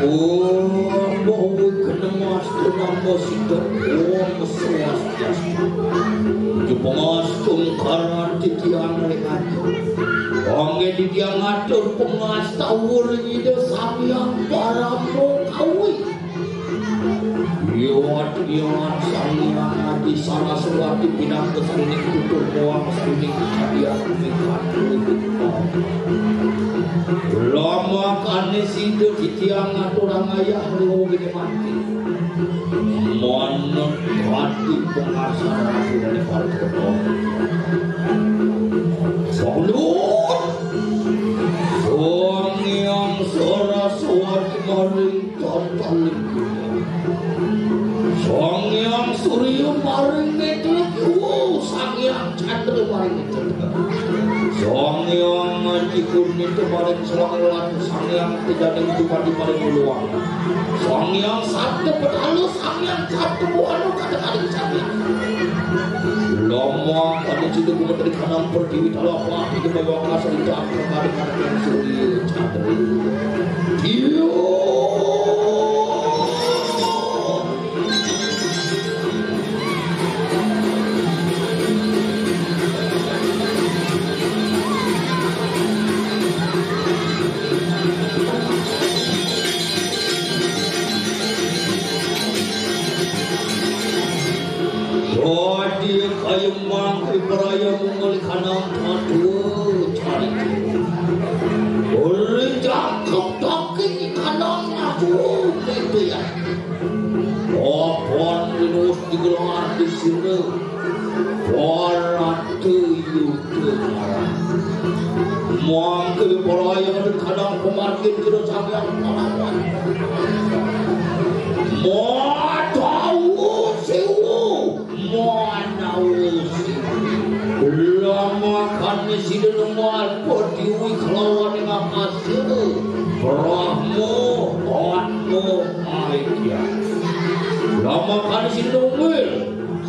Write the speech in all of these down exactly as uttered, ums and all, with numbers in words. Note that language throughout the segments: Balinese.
Oh, mbok wit geneng Mas Tunamo Sinten. Oh, Swastiastu. Yo pangastu karang titiang ring ati. Anggen titiang ngatur pangastu ring Ida Sang Hyang Parama Kawi. Yo ati yo Sang Hyang Adi Saraswati pinangka sarining tutur muang sarining kadian. Lamakane sida titiang ngaturang ayah ring wong gedé mati. Manut ati pengarsan ati dari para ketua. Saulun. Sang Hyang Saraswati maring Sang Hyang Surya maring Netra Kiwu, Sang Hyang Candra maring Netra. Sang Hyang Aji Gurnita maring Selanglan, Sang Hyang Tijaning Dupadi maring Uluwang. Sang Hyang Sabda Petalu, Sang Hyang Sabda Buana kata karing Sang Hyang. Lama kami cinta bunga dari kanang pertiwi talapa, tiga bawa kasar di dalam kami kanang Surya Candra. Dadi kayembang ibraya mungel kanang padu cari. Uli jangkep daging kanang madu. Apon linus digelar di sini. Paratu yuda marang. Mangke paraya kadang pemargin kita sampeyan panawan. Matawu siwu, manawu siwu. Lamakan sida nembal pertiwi kelawan ing akasa. Brahma, Atma, Maitya. Lamakan sida nembal.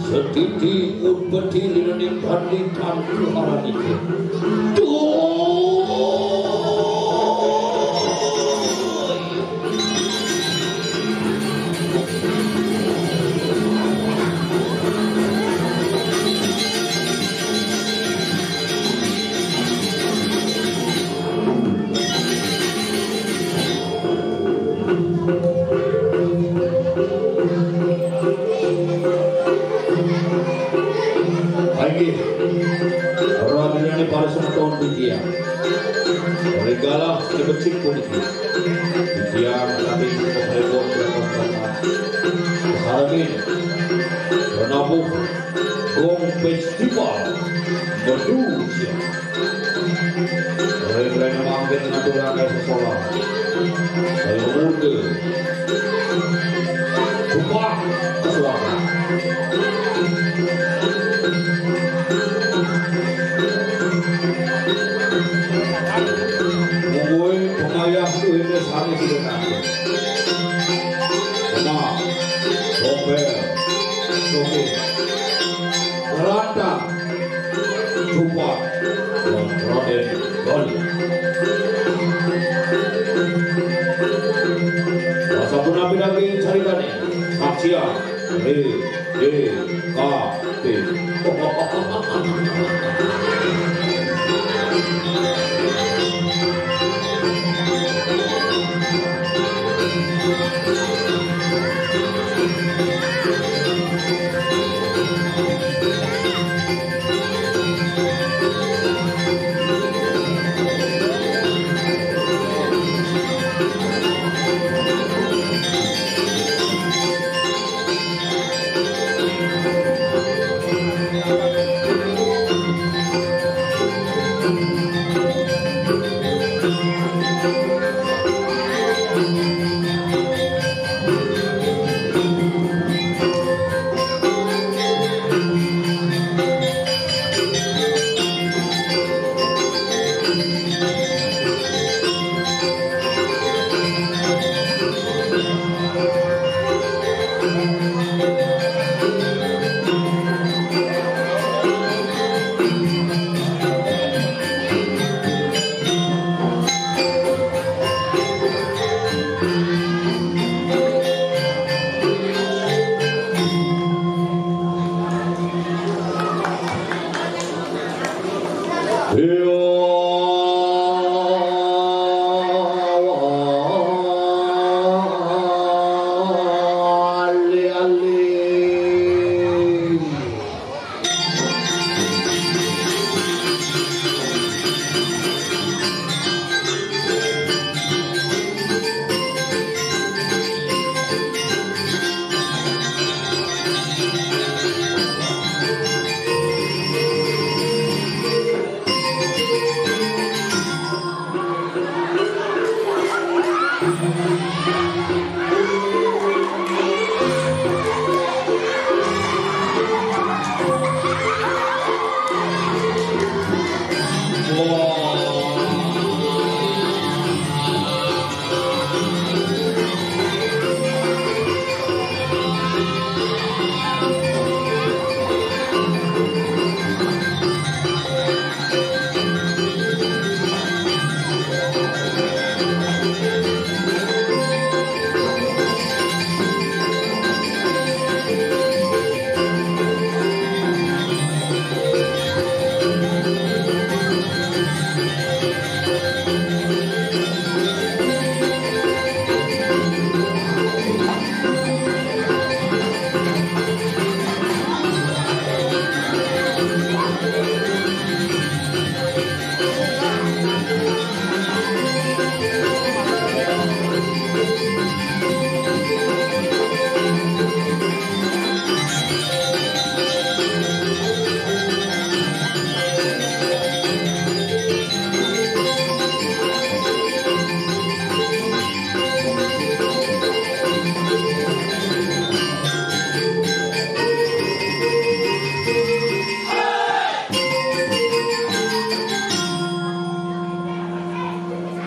Setiti utpeti linaning panditan kuharanika. Duh. Inggih. Para adirane para semeton titiang. Oleh galah kebecik puniki. Titiang kami kepripun berkata. Saramin. Penabuh. Gong Festival Medusia. Rene mangkin ngaturake sekolah. Saya muda. Sumpah kesuara. Monggo pengayah duene sami sida kabeh. Kena, rombel, soke, rata, cupak, lan Raden Gali. Sapunapi daging caritane, saksian, eh, eh, ka, eh.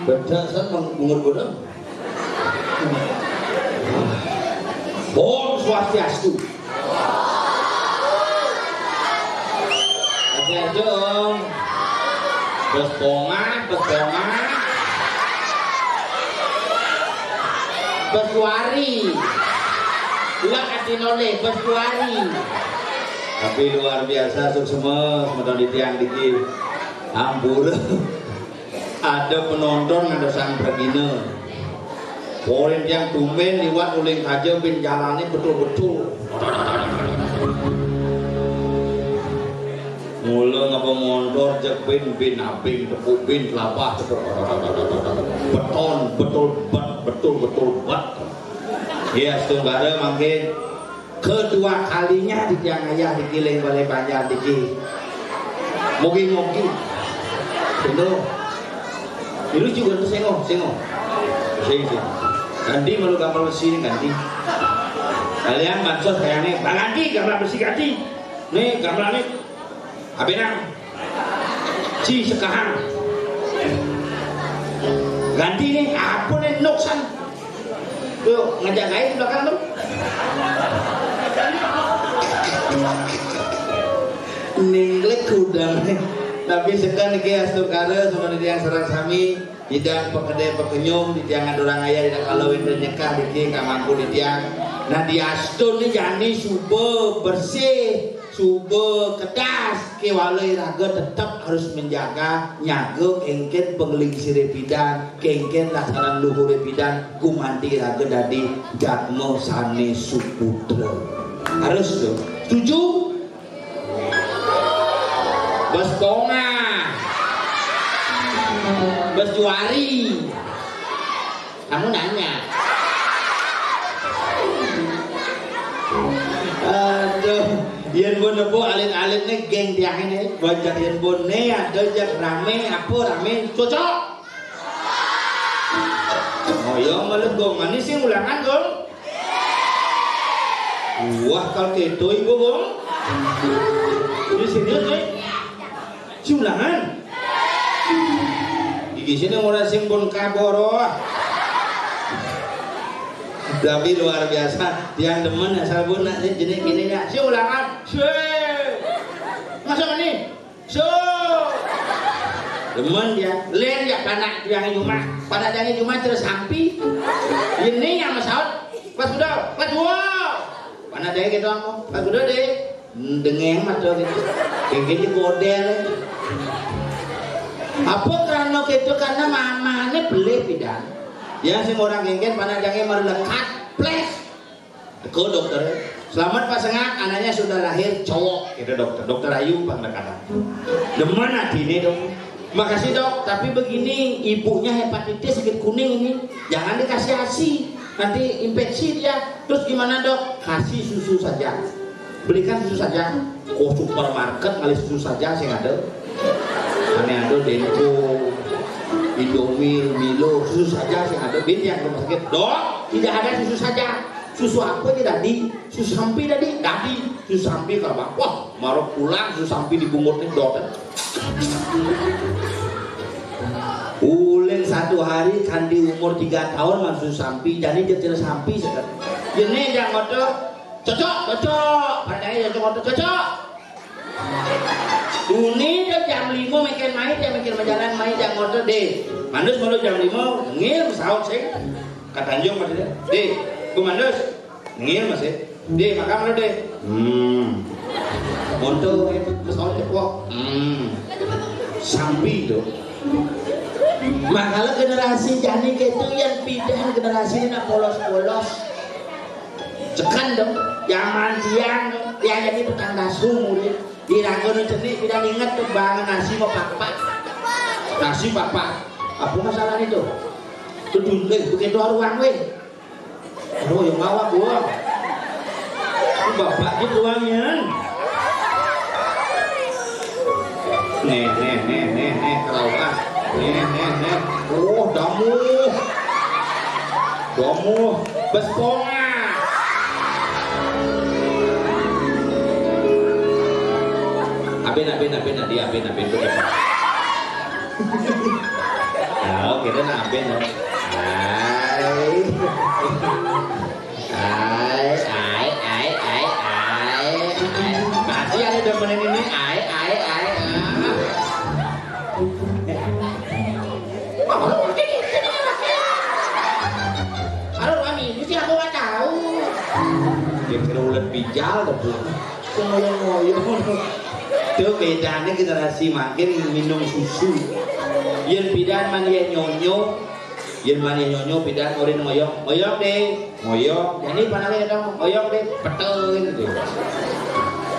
Bedak san meng-, mungut bodong. Om Swastiastu. Swastiastu, Om. Bes bongah, bes bongah. Bes juari. Lek ati nolih, bes juari. Tapi luar biasa, suksma, semeton titiang niki. Ampura. Ada penonton, ada sang pragina. Porin tiang tumben liwat uling kaja bin jalane betul-betul. Mula ngaba montor jeg bin, bin abing, tepuk bin, telapah, tepuk. Beton, betul bet, betul-betul bet. Ya, setunggara mangkin. Kedua kalinya titiang ayah digiling Balai Banjar diki. Mogi-mogi. Sino. Ilu juga tu sengo, sengo. Sing, sing. Ganti malu gambar besi ni ganti. Kalian bansos kayaknya, ganti gambar besi ganti. Ni gambar ni. Abinang. Ci sekahang. Ganti ni, apa ni nuksan? Yuk, ngajak gaib belakang tu. Ningklik udang ni. Tapi sekarang ni astungkara sama dia yang serang sami. Idang pakede pakenyum, titiang aturang ayah, idang kalau enten nyekah diki, nggak mampu titiang. Nah, diastun ni jani suba bersih, suba kedas, kewala iraga tetep harus menjaga, nyaga kengken panglingsire pidan, kengken laksanan luhure pidan, gumanti iraga dadi jadma sane suputra. Harus tu. Setuju? Bes tongah. Bes juari. Kamu nanya. Aduh, yen pun nepuk alit-alit ne geng tiang ini. Bocah yen pun ne ada jak rame, apa rame, cocok. Oh iya, malah gong. Ini sing ulangan, gong. Wah, kalau keto ibu, gong. Ini serius, nih. Si ulangan. Iki sini ora sing pun kaboro. Tapi luar biasa, tiang demen asal pun nak jenis gini ya. Si ulangan. Si. Masuk ini. So, demen dia, len dia panak tiang Jumat, panak tiang Jumat terus sampi. Ini yang masaut, pas udah, pas dua, panak tiang gitu aku, pas udah deh, dengeng mata gitu, kayak gitu godel. Apa karena gitu, karena mamane beli pidan, yang sing orang genggen panak tiangnya merlekat, ples. Teko dokter, "Selamat Pak Sengak, anaknya sudah lahir cowok," gitu dokter. Dokter ayu pang kadang-kadang. Demen atine, Dok. "Makasih, Dok, tapi begini, ibunya hepatitis sakit kuning ini. Jangan dikasih ASI. Nanti infeksi dia." "Terus gimana, Dok?" "Kasih susu saja. Belikan susu saja." Ke supermarket ngalih susu saja sing ada. Ane ada Denko. Indomie, Milo, susu saja sing ada. Bin yang rumah sakit, "Dok, tidak ada susu saja." "Susu apa aja dadi?" "Susu sampi dadi." "Dadi susu sampi, Kak." Wah, mara pulang susu sampi dibungut nih, dok. Uling satu hari kan di umur tiga tahun masuk sampi, jadi jecel sampi sekarang. Jene yang ngotot, "Cocok, cocok." Padahal ya cocok, cocok. Uni dah jam lima mikir mai, dia mikir majalan mai, jam ngotot deh. Mandus malu jam lima, ngil saut sih. Katanjung maksudnya. "Deh, ku mandus." "Ngil masih." "Deh, makan malu deh." Hmm. Monto, eh, pesawat kok. Hmm. Sampi tuh. Makanya generasi jani gitu yang pindah generasi ini nak polos-polos. Cekan dong, zaman tiang, tiang jadi petang dasu murid. Di raga nu cenik, pindah inget tuh bang nasi mau papak. Nasi papak. Apa masalah itu? Tuh dundek, begitu ruang weh. Aduh, yang mawar gua. Ini bapak gitu uangnya. Nih, nih, nih, nih, nih, kelautan. Nih, nih, nih. Oh, damuh. Damuh. Besponga. Abin, abin, abin, adi, abin, abin. Nah, oke, dan abin, ya. Hai. Ai, ai, ai, ai, ai. Masih ada demen ini. Ai, ai, ai. Ah. Aduh, Mami, mesti aku nggak tahu. Dia kira ulet bijal, tuh. Ngoyong-ngoyong. Tuh bedanya generasi makin minum susu. Yang bidan mani nyonyo, Yén mani nyonyo pidan murid ngoyong, "Ngoyong, Dé, ngoyong." Jani panake dong, "Ngoyong, Dé." Petel gitu.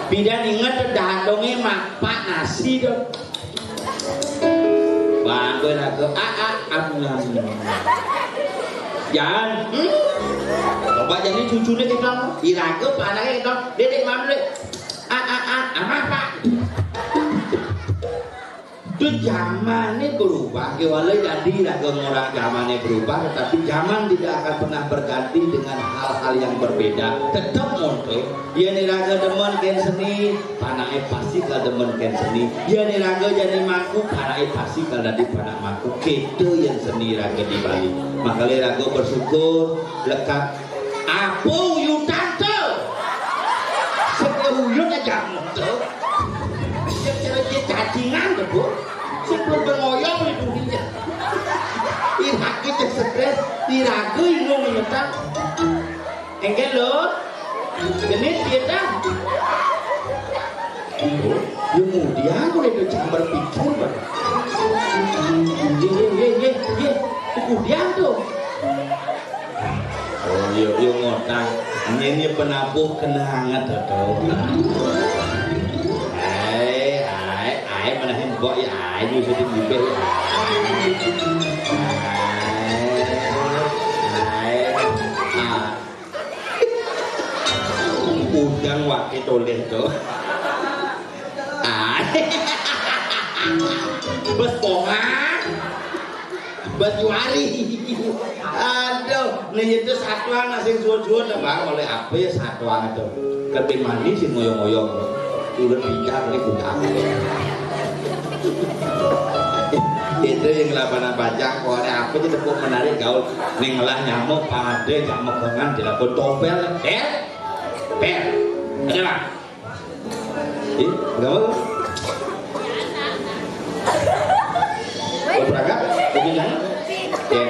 Pidan inget dadonge mapak nasi dong. Bangke raga, "A, a, am, nyam." Jan, hmm? Coba jani cucune kita, iraga panake kita, "Dé, Dé, mam, Dé." "A, a, a, amah, Pak." Duh, zamane berubah, ya, walau jadi raga ngorang zamane berubah, tetapi zaman tidak akan pernah berganti dengan hal-hal yang berbeda. Tetep monto, yen iraga demen ken seni, panake pasti kal demen ken seni. Yen iraga jani mangku, panake pasti kal dadi panak mangku. Keto yen seni raga di Bali. Makanya raga bersyukur, lekat apa uyutan to? Sing uyut aja to. Sing cara dia cacingan to, Bu. Sing belum ngoyong di dunia. Iraga sing stres, iraga inung nyetak. Engke lho. Genit dia dah. Oh, ya mudian kok itu jangan berpikir, Pak. Iya, iya, iya, iya, iya. Mudian tuh. Oh, iya, iya, ngotang. Ini penabuh kenangan, Toto. Hai, hai, hai, menahin mbok ya, hai, nyusutin bibir ya. Hai, hai, ah. Udang wake toleh to. Ah. Bes pongan. Bes juari. Aduh, nih itu satuan sing suwun-suwun, Bang, oleh apa ya satuan itu? Ketimbang ini sing ngoyong-ngoyong. Udah tiga kali buka. Itu yang lapangan panjang, pokoknya apa aja tepuk menarik gaul. Ning ngelah nyamuk, pade, nyamuk dengan dilakon topel, bel, bel. Ada lah. Ih, enggak apa-apa. Mau berangkat? Mau pindah? Ya.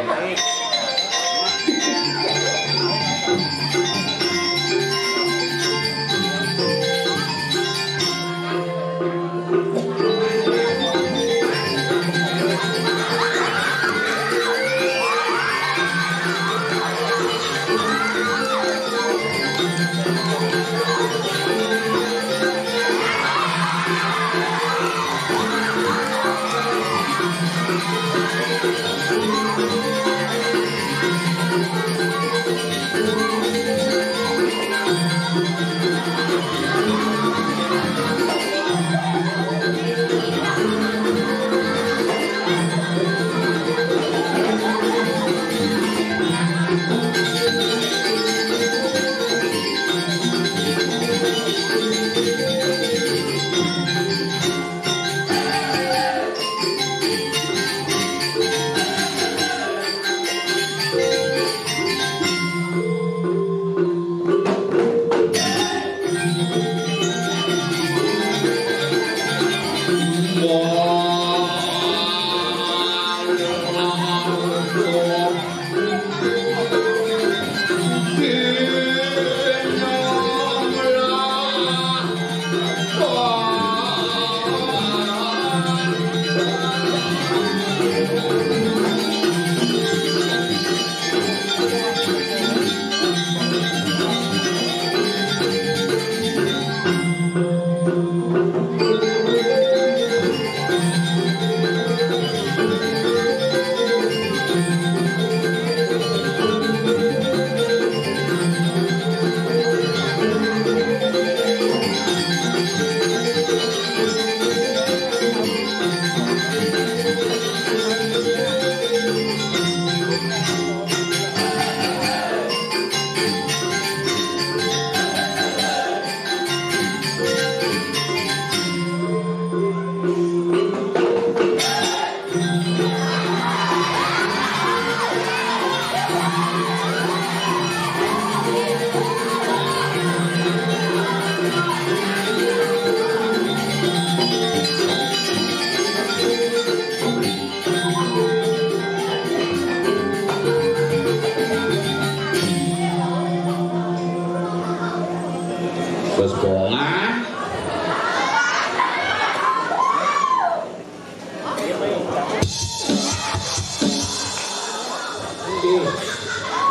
Bos bongah.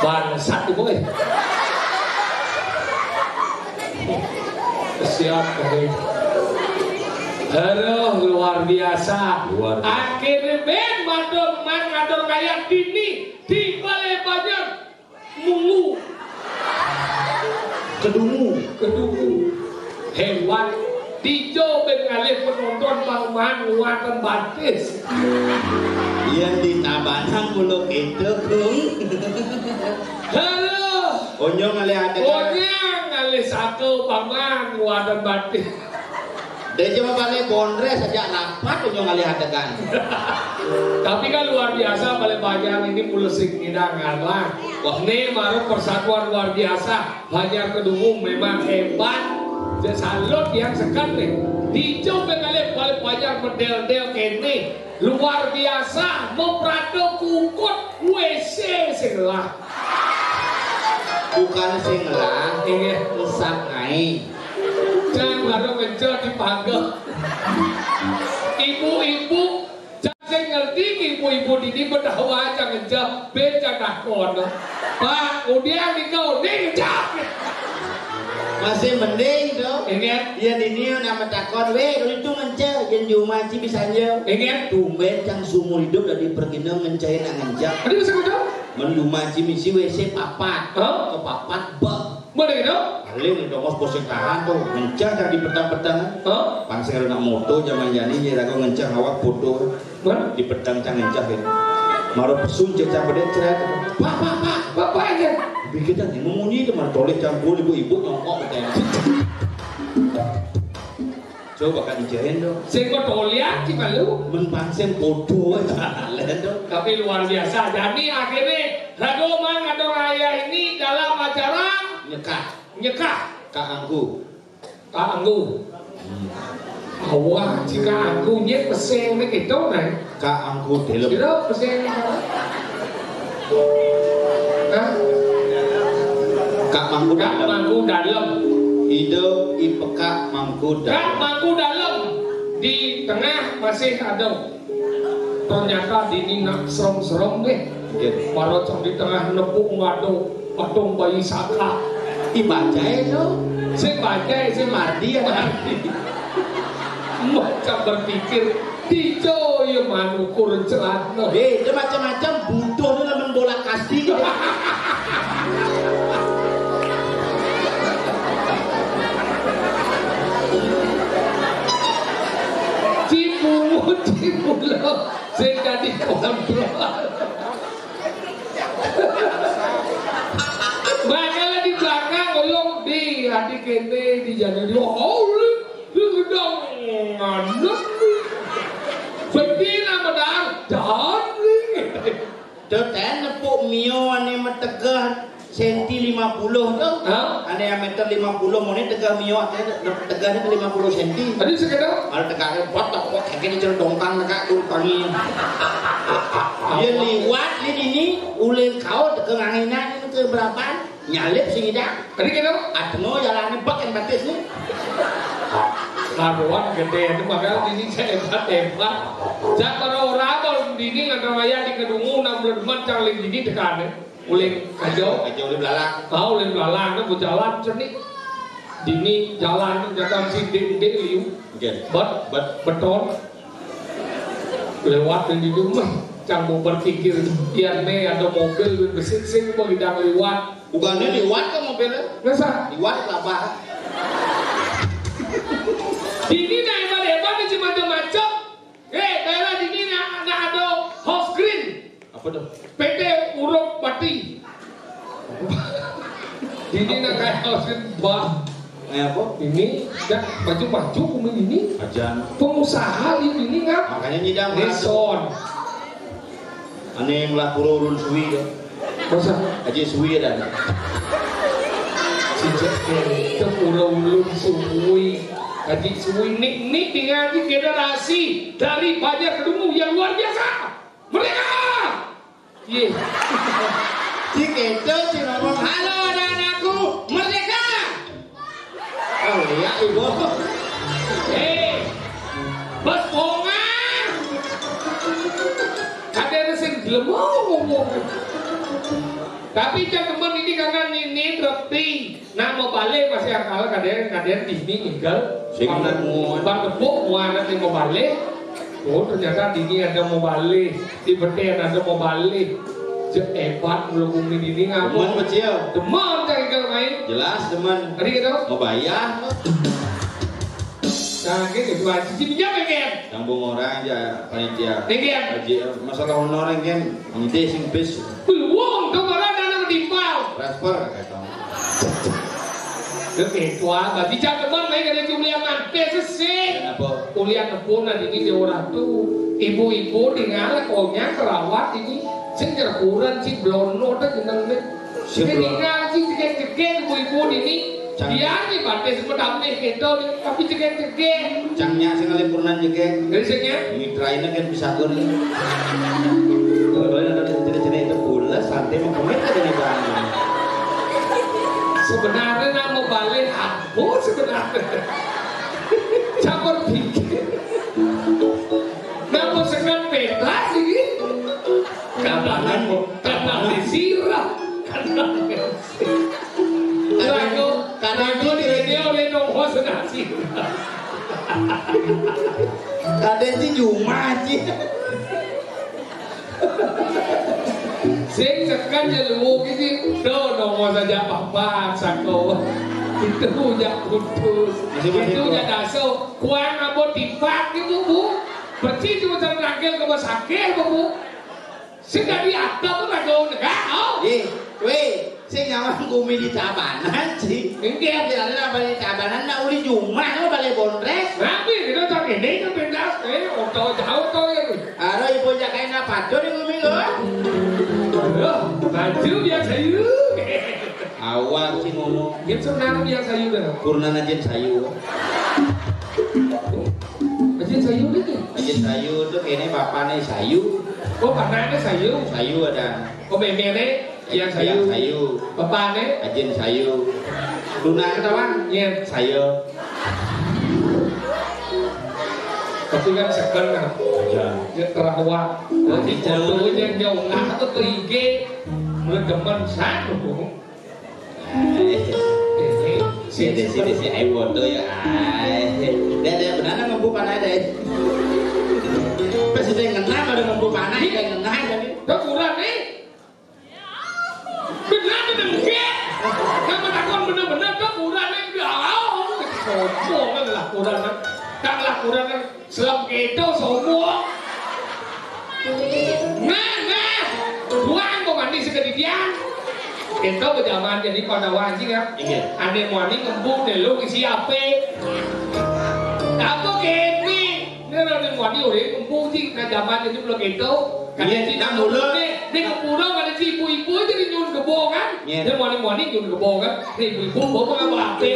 Bangsat itu, boy. Siap, boy. Aduh, luar biasa. Luar biasa. Akhirnya, Ben, madon man ngadon kayak dini di Balai Banjar. Mungu. Kedungu. Kedungu. Hewan. Dijo ben ngalih penonton Bang Man nguatan batis. Yén di Tabanan mula kéto, Kung. Halo. Onyong ngalih adegan. Onyang ngalih saka Bang Man nguatan batis. Dé cuma balik bondrés aja rapat, ujung ngalih adegan. Tapi kan luar biasa, Balai Banjar ini mula sing ngidang ngarlah. Wah, ini baru persatuan luar biasa. Banjar Kedungu memang hebat. Saya salut yang sekat nih. Dijo ben ngalih Balai Banjar model-model kéné. Luar biasa, meprado kukut W C sing lah. Bukan sing lah, inggih. Ngesap ngaé. Cang baru ngenceh di pagar. Ibu-ibu, cang sing ngerti ibu-ibu dini bedawa cang ngenceh, ben cang takon. Pak, udian nika, ning ngenceh. Masih mending to. Inggih. Yén dini nama takon, "Wéh, kalau itu ngenceh, yén di umah ci bisa nje." Inggih. Tumbén cang seumur hidup dari pergi ngenceh nak ngenceh. Aduh, sebut dong. Men di umah ci misi W C papat. Hah? Kepapat, bek. Boleh gitu? Paling itu bos posek tahan tuh, ngenceh dari petang-petang. Hah? Pansel nak moto zaman jani, jadi aku ngenceh awak foto. Mana? Di petang cang ngenceh gitu. Maro pesun cecah pedek ceret. Pak, pak, pak. Bapak aja. Bikin cang ini munyi itu, maro toleh campur ibu-ibu nyongkok katanya. Coba kan ijain dong. Sing kok tolian sih malu. Men pansel foto aja lain dong. Tapi luar biasa. Jani akhirnya Rago Man ngadon ayah ini dalam acara nyekah. Nyekah. Kak Anggu. Kak Anggu. Awak, jika Anggu nyet pesing nih gitu, nah. Kak Anggu Dalem. Kira pesing. Hah? Kak Mangku Kak Dalem. Mangku Dalem. Idup ipekak Mangku Kak Dalem. Mangku Dalem. Di tengah masih ada. Ternyata dini nak serem-serem deh. Nggih. Para cang di tengah nepuk ngadu, patung bayi saka. Ih, bajaé to. Sing bajaé, sing Mardi ya. Mardi. Macam berpikir, dijo ya manukur celana. Eh, dia macam-macam, butuh tu lamun bola kasih. Cibungut, cibulok. Sing dadi kontrol. Kéné di jalan, oh, lu, lu gedang, ngadeg. Sedih nama dah, dan. Tuh, ten nepuk mio ané metegeh senti lima puluh tuh. Hah? Ané diameter lima puluh, moné tegeh mio, até tegehnya lima puluh senti. Tadi sekedar? Kalau tegehnya botok, botok, kayak gini, celedongkang, negak tuh, tangi. Dia liwat di dini, ulin kau tegeh nganginan itu berapaan? Nyalip sing idang. Tadi kira? Ateno jalané bek yang batis nih. Laruan gedé itu, makanya ini saya hebat-hebat. Jak para ora, kalau dini nggak ada wayah di kedungu, enam bulan demen, cangling dini tekané. Uling aja. Aja uling belalang. Ah, uling belalang, itu jalan cenik. Dini jalan, jalan sidik-sidik liu. Oke. Bet, bet, beton. Lewat di rumah, cang mau berpikir, biar né ada mobil, besi sing mau hidang liwat. Bukannya liwat ke mobilnya? Masa? Liwat kelapa. Dini nah hebat-hebat, nih, macam-macam. Eh, daerah dini nah, nah ada house green. Apa tuh? P T Uruk Bati. Dini nah kayak house green, bah. Eh, apa? Ini, ya, maju-maju, ini. Ajan. Pengusaha ini, ini, ngap? Makanya nyidang. Nison. Ané ngelah pura ulun suwi ya. Masa? Aja suwi ya, dan. Sejak itu pura ulun suwi. Aja suwi, nik, nik, dengan generasi dari Banjar Kedungu yang luar biasa. Merdeka! Iya. Cik itu, cik ngomong, "Halo, anak-anakku, merdeka!" Oh iya, ibu. Eh, bos pongan. Ada sing gelem ngomong. Tapi cak temen ini karena nini reti. Nah, mau balik masih akal, kadén, kadén dini ninggal. Sing Bang, nemu. Bang Tepuk, mau anak yang mau balik. Oh, ternyata dini ada mau balik. Di Beten ada mau balik. Cek hebat mulu bumi dini ngapa? Demen, Bocil. Demen, cak ninggal main. Jelas demen. Tadi gitu? Mau bayar. Nah, gitu, Tuan. Cici pinjam ya, Ken? Nyambung orang aja, panitia. Nih, Ken. Haji, masalah honor, Ken. Nanti sing bis. Wong, kemarin ada timpal. Transfer, kata. Oke, tua, bagi cak teman, baik ada jumlah yang nanti sesing. Kenapa? Kuliah nepun, nah, ini dia orang tuh. Ibu-ibu tinggal, koknya kerawat ini. Sing kurang, si blono, tak jeneng nih. Si Ini blono. Tinggal, si jegek-jegek, ibu-ibu ini. Cang. Biar nih, batis, medam nih, gitu nih. Tapi jegek-jegek. Cangnya, sing ngalih purnan jegek. Dari sini ya? Mitrainnya kan bisa gue nih. Kalau ada jenis-jenis itu pula, santai mau kemit aja nih, Bang. Sebenarnya nama balik apa sebenarnya? Campur pikir. Nama sengat peta sih? Kadangan, kadangan sirah. Kadangan sirah. Lagu, lagu di radio, dia nongol senasi. Kadén si Juma, Ci. Sing tekan ya lu gini, do nomor saja papat sako. Itu ya putus. Masih, masih, itu Bu. Ya daso. Kuang apa tipak gitu, Bu? Perci cuma cara nangkil ke rumah sakit, Bu. Sing dadi aktor tuh lagu negara, oh. Eh, weh, sing nyawang gumi di Tabanan, Ci. Enggak. Di dalam apa di Tabanan, nak uli jumah, lo balik bondres. Tapi kita tak ini kan pentas, eh, oto jauh to ya. Aro ibu jakai nak patur di gumi lo. Loh, maju biasa yuk. Awal sih ngomong. Gitu senang biasa yuk dah. Kurna najin sayu. Najin sayu gitu. Najin sayu tuh kayaknya bapaknya sayu. Oh, bapaknya sayu. Sayu ada. Oh, méméné Yang Sayu. Yang Sayu. Bapakné? Ajin Sayu. Lunakné ta, Bang? Nyén. Sayu. Tapi kan seken kan. Iya. Ya terawat. Nanti fotonya jauh lah atau ke I G. Mulai demen satu. Eh. Ini si desi desi ayo foto ya. Ai. Dia dia benar ngembu panah deh. Pas itu yang kena pada ngembu panah, yang kena tadi. Udah kurang nih. Bener, bener, enggak. Nama takon bener-bener, kok kurang, enggak. Sombong kan lah, kurang, kan. Tak lah, kurang, kan. Selem gitu, sombong. Nah, nah. Buang, kok mandi sekedidian. Kéto bejaman jani Pandawa sing, ya. Inggih. Ané muani ngembu né lu ngisi apé. Apa kéné? Né ané muani urip ngembu sing, nah jaman jani belum kéto. Iya, kadén sing nak mula. Né, né ke pura kadén sing ibu-ibu aja nyuwun kebo kan. Iya. Né muani-muani nyuwun kebo kan. Né ibu-ibu bawa apa apé?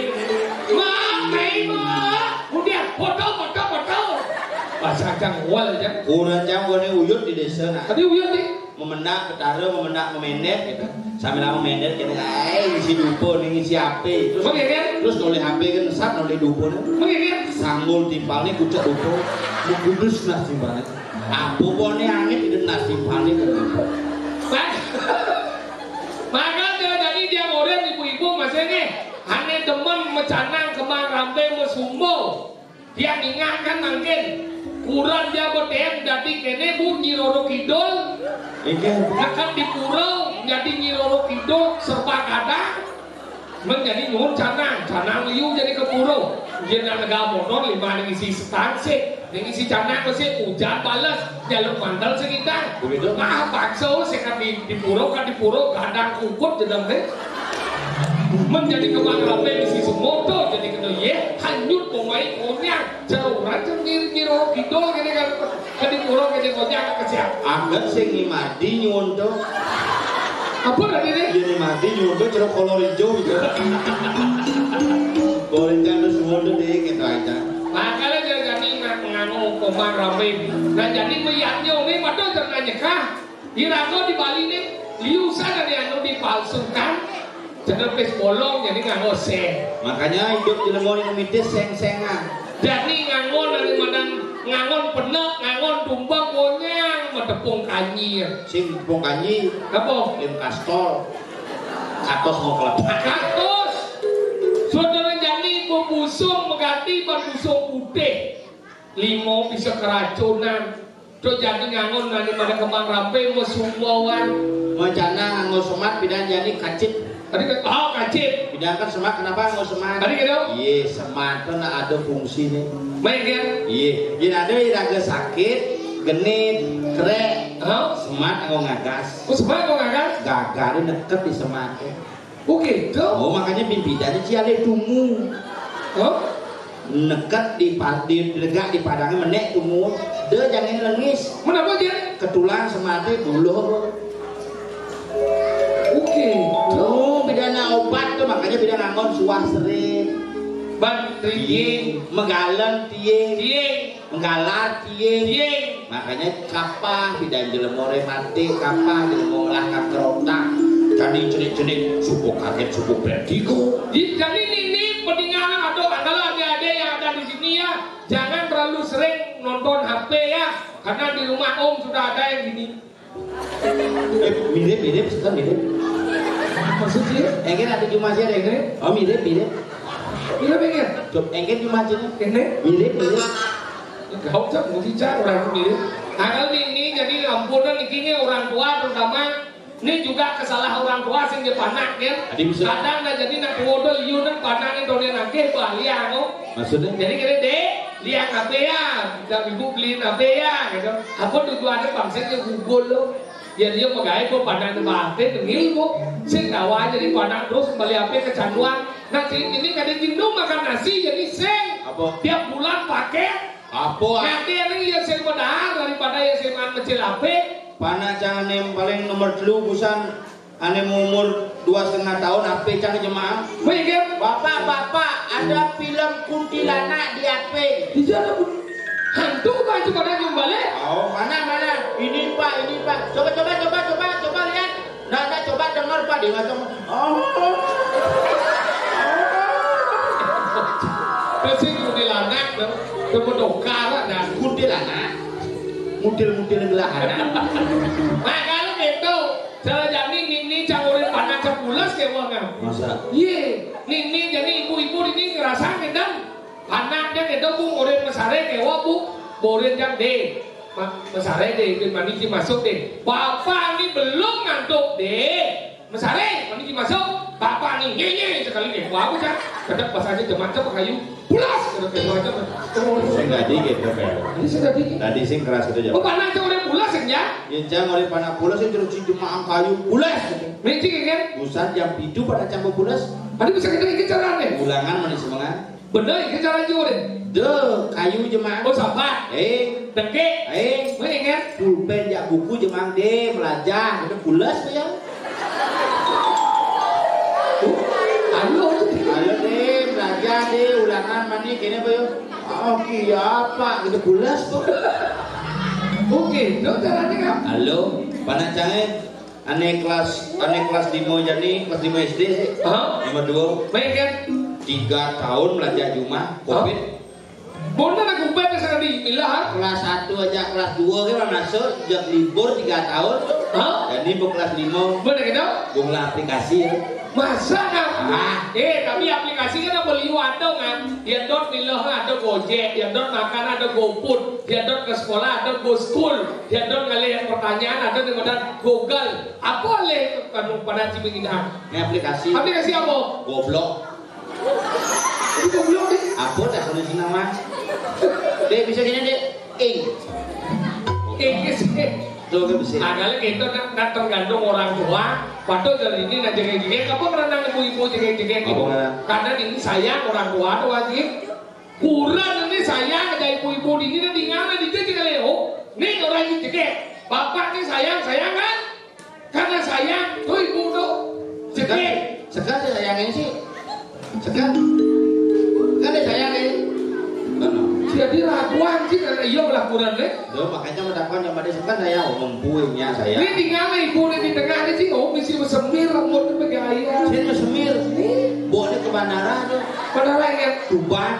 Mak, mai, mak. Kemudian foto, foto, foto. Pasang cang wal aja. Kurang cang gua nih uyut di desa, nah. Tadi uyut nih. Memendak Betara, memendak memendek gitu. Sambil lama memendek gitu, eh, ngisi dupa nih, ngisi apé. Terus, terus nolih apé kan, sat nolih dupa nih. Sanggul timpal nih, kucek dupa. Mengkudus nah timpal nih. Apa kok nih angin, itu nah timpal nih. Mak-, maka jani tiang orahang ibu-ibu masih nih, ané demen macanang kemang rampé masumba. Tiang ingatang mangkin, kurenan ja betén dadi kéné, Bu, Nyi Roro Kidul. Inggih. Neked di pura, dadi Nyi Roro Kidul, serba kadang. Men jani nyuwun canang, canang liu jani ke pura. Yén nak nega motor, limané ngisi setan sih. Né ngisi canang sih, ujan bales, jaluk mantel sing itang. Begitu. Ah, paksa sih kan di, di pura, kan di pura, gadang kukut jedem deh. Men jani kemang rampé ngisi semotor, jani kena yé, hanyut pemain konyang. Cara orang kan ngir-, ngiro kidul kéné kan. Kan di pura kéné konyang, kesian. Angger sing Ni Madi nyuwun to. Apa tadi nih? Iya, Ni Madi nyuwun to, cara kolor ijo gitu. Boleh kan, terus nyuwun to deh, gitu aja. Makanya dia jani nggak nganu kemang rampé. Nah, jani meyaknya ini, waduh, jangan nyekah. Iraga di Bali nih, liusan ada anu dipalsukan. Cenah pis bolong, jani nganggo seng. Makanya idup di lemon ini mitis seng-sengan. Jani nganggo nani madan, nganggo penek, nganggo tumbang, konyang, matepung kanyi. Sing tepung kanyi. Apa? Lim kastol. Katos mau kelepak. Katos. Saudara jani bebusung, mengganti ban busung putih. Limo bisa keracunan. Tuh jani nganggo nani madan kemang rampé, mau sumbawan. Mau canang nganggo semat, pidan jani kacit. Tadi ke-, oh, kacit. Pidan kan semat, kenapa nganggo semat? Tadi ke dong? Iya, semat kan ada fungsinya. Main kan? Iya, yén ada iraga sakit, genit, krék. Hah? Semat nganggo ngagas. Oh, semat nganggo ngagas? Gagaré neked di semat. Oh, gitu? Oh, makanya pimpidannya cialé tumu. Hah? Neked di pa-, di, legak di padangnya menék tumu. Dé jangin lengis. Menapa dia? Ketulang sematnya buluh. Oh, gitu. Oh, pidan obat tuh, makanya pidan nganggon suah sering. Ban tiing. Megalen tiing. Tiing. Menggalar tiing. Tiing. Makanya kapah pidan jelema rematik, kapah jelema ngelah kanker otak. Jani cenik-cenik, suku kaget, suku vertigo. Di-, jadi ini pendengaran atau adalah adik-adik yang ada di sini ya, jangan terlalu sering nonton H P ya, karena di rumah Om sudah ada yang gini. Eh, mirip, mirip, suka mirip. Maksudnya? Engké ada cuma sih ada yang mirip. Oh, mirip, mirip. Mirip, mirip. Coba engké cuma sih. Ini? Mirip, mirip. Kau cak muji cak orang mirip. Nah, kalau ini, ini jadi ampunan ini orang tua terutama. Ini juga kesalah orang tua sing dia panak ya. Tadi bisa. Kadang nah jadi nak kuodol ieu nak panak ini done nangkeh bahaya no. Maksudnya? Jadi kira dek, liang apa ya? Kita ibu beliin apa ya? Gitu. Apa tujuannya bangsa dia gugul lo? Ya dia megai kok panak di bahasa tengil kok. Sing tawa aja di panak terus kembali apa kecanduan. Nah, sing ini kadang jenuh makan nasi jadi sing. Apa? Tiap bulan pakai. Apa? Nanti ada yang sing modal daripada yang sing mecil apa? Panak cang ané paling nomor telu busan, ané umur dua setengah tahun, apa cang jemaah? Bapak, bapak, ada film kuntilanak di apa? Di sana pun hantu kan itu pada nyumbale. Oh, mana, mana? Ini, Pak, ini, Pak. Coba, coba, coba, coba, coba lihat. Nah, nah, coba dengar, Pak, dia ngomong. Oh. Terus si kuntilanak, tuh, tuh pedokar, nah. Kuntilanak. Mudil-mudil belahan. Nah, kalau gitu, salah jani nini cang urip panak cang pules ke wong, ah. Masa? Iya, nini jadi ibu-ibu ini ngerasa ngedam. Panaknya ngedam, Bu, urip mesare ke wong, Bu. Borin jang deh. Ma-, mesare deh, bin maniki masuk deh. Bapak ini belum ngantuk deh. Mesare, maniki masuk. Bapak Nyenye sekali nih, wah, aku cak. Kadang pas aja jam macam kayu, pulas, kadang kayu macam. Terus. Sing dadi gitu, Bel. Ini sing dadi. Tadi sing keras itu aja. Oh, mana aja orang pulas, ya? Ya, jangan oleh panak pulas, yang terus si jemaah kayu, pulas. Mecik, ya kan? Busan jam pitu pada campur pulas. Ada bisa kita ini caranya. Ulangan manis semangat. Bener, ini cara aja, udah. Deh, kayu jemaah. Oh, sabar. Eh. Dengke. Eh. Gue ingat. Pulpen jak buku jemaah deh, melajah. Udah pulas tuh ya. Ayo, ayo deh, belajar deh, ulangan mani kene apa yo? Oh, iya apa? Gitu pulas tuh. Oke, lo caranya kan? Halo, panak cange, ane kelas, ane kelas lima jani, kelas lima S D sih. Hah? Lima dua. Baik kan? Tiga tahun belajar di rumah, Covid. Bener aku baca sekali, ilah. Kelas satu aja, kelas dua kan masuk, sejak libur tiga tahun. Hah? Jadi bu kelas lima. Bener gitu? Bu ngelah aplikasi ya. Masa kan? Ah. Eh, tapi aplikasi kan apa liu ada kan? Dia dot milah ada Gojek, dia dot makan ada GoFood, dia dot ke sekolah ada GoSchool, dia dot ngalih pertanyaan ada di mana Google. Apa leh anu pada ciming indah? Ini aplikasi. Aplikasi apa? Goblok. Ini goblok nih. Apa dah kalau sih nama? Dek, bisa gini, Dek. Eh. Eh, sih. Tuh, kan bisa. Nah, kalau kita nak, nak tergantung orang tua, patut dari ini nak jaga-jaga. Apa karena ibu-ibu jaga-jaga gitu? Apa karena? Karena ini sayang orang tua tuh wajib. Kurang ini sayang ada ibu-ibu di ini dan di ngana di jaga Leo. Nih orang ini jaga. Bapak nih sayang, sayang kan? Karena sayang, tuh ibu tuh. Segan, segan saya sayangin sih. Segan. Kan dia sayangin. Benar. Jadi raguan sih karena iya lah kurang deh. Tuh, makanya mendapat yang pada segan saya ngomong buingnya saya. Ini tinggal ibu nih di tengah nih sih, oh mesti semir rambutnya bergaya. Saya mau semir. Nih. Bawa dia ke bandara tuh. Bandara ya? Tuban.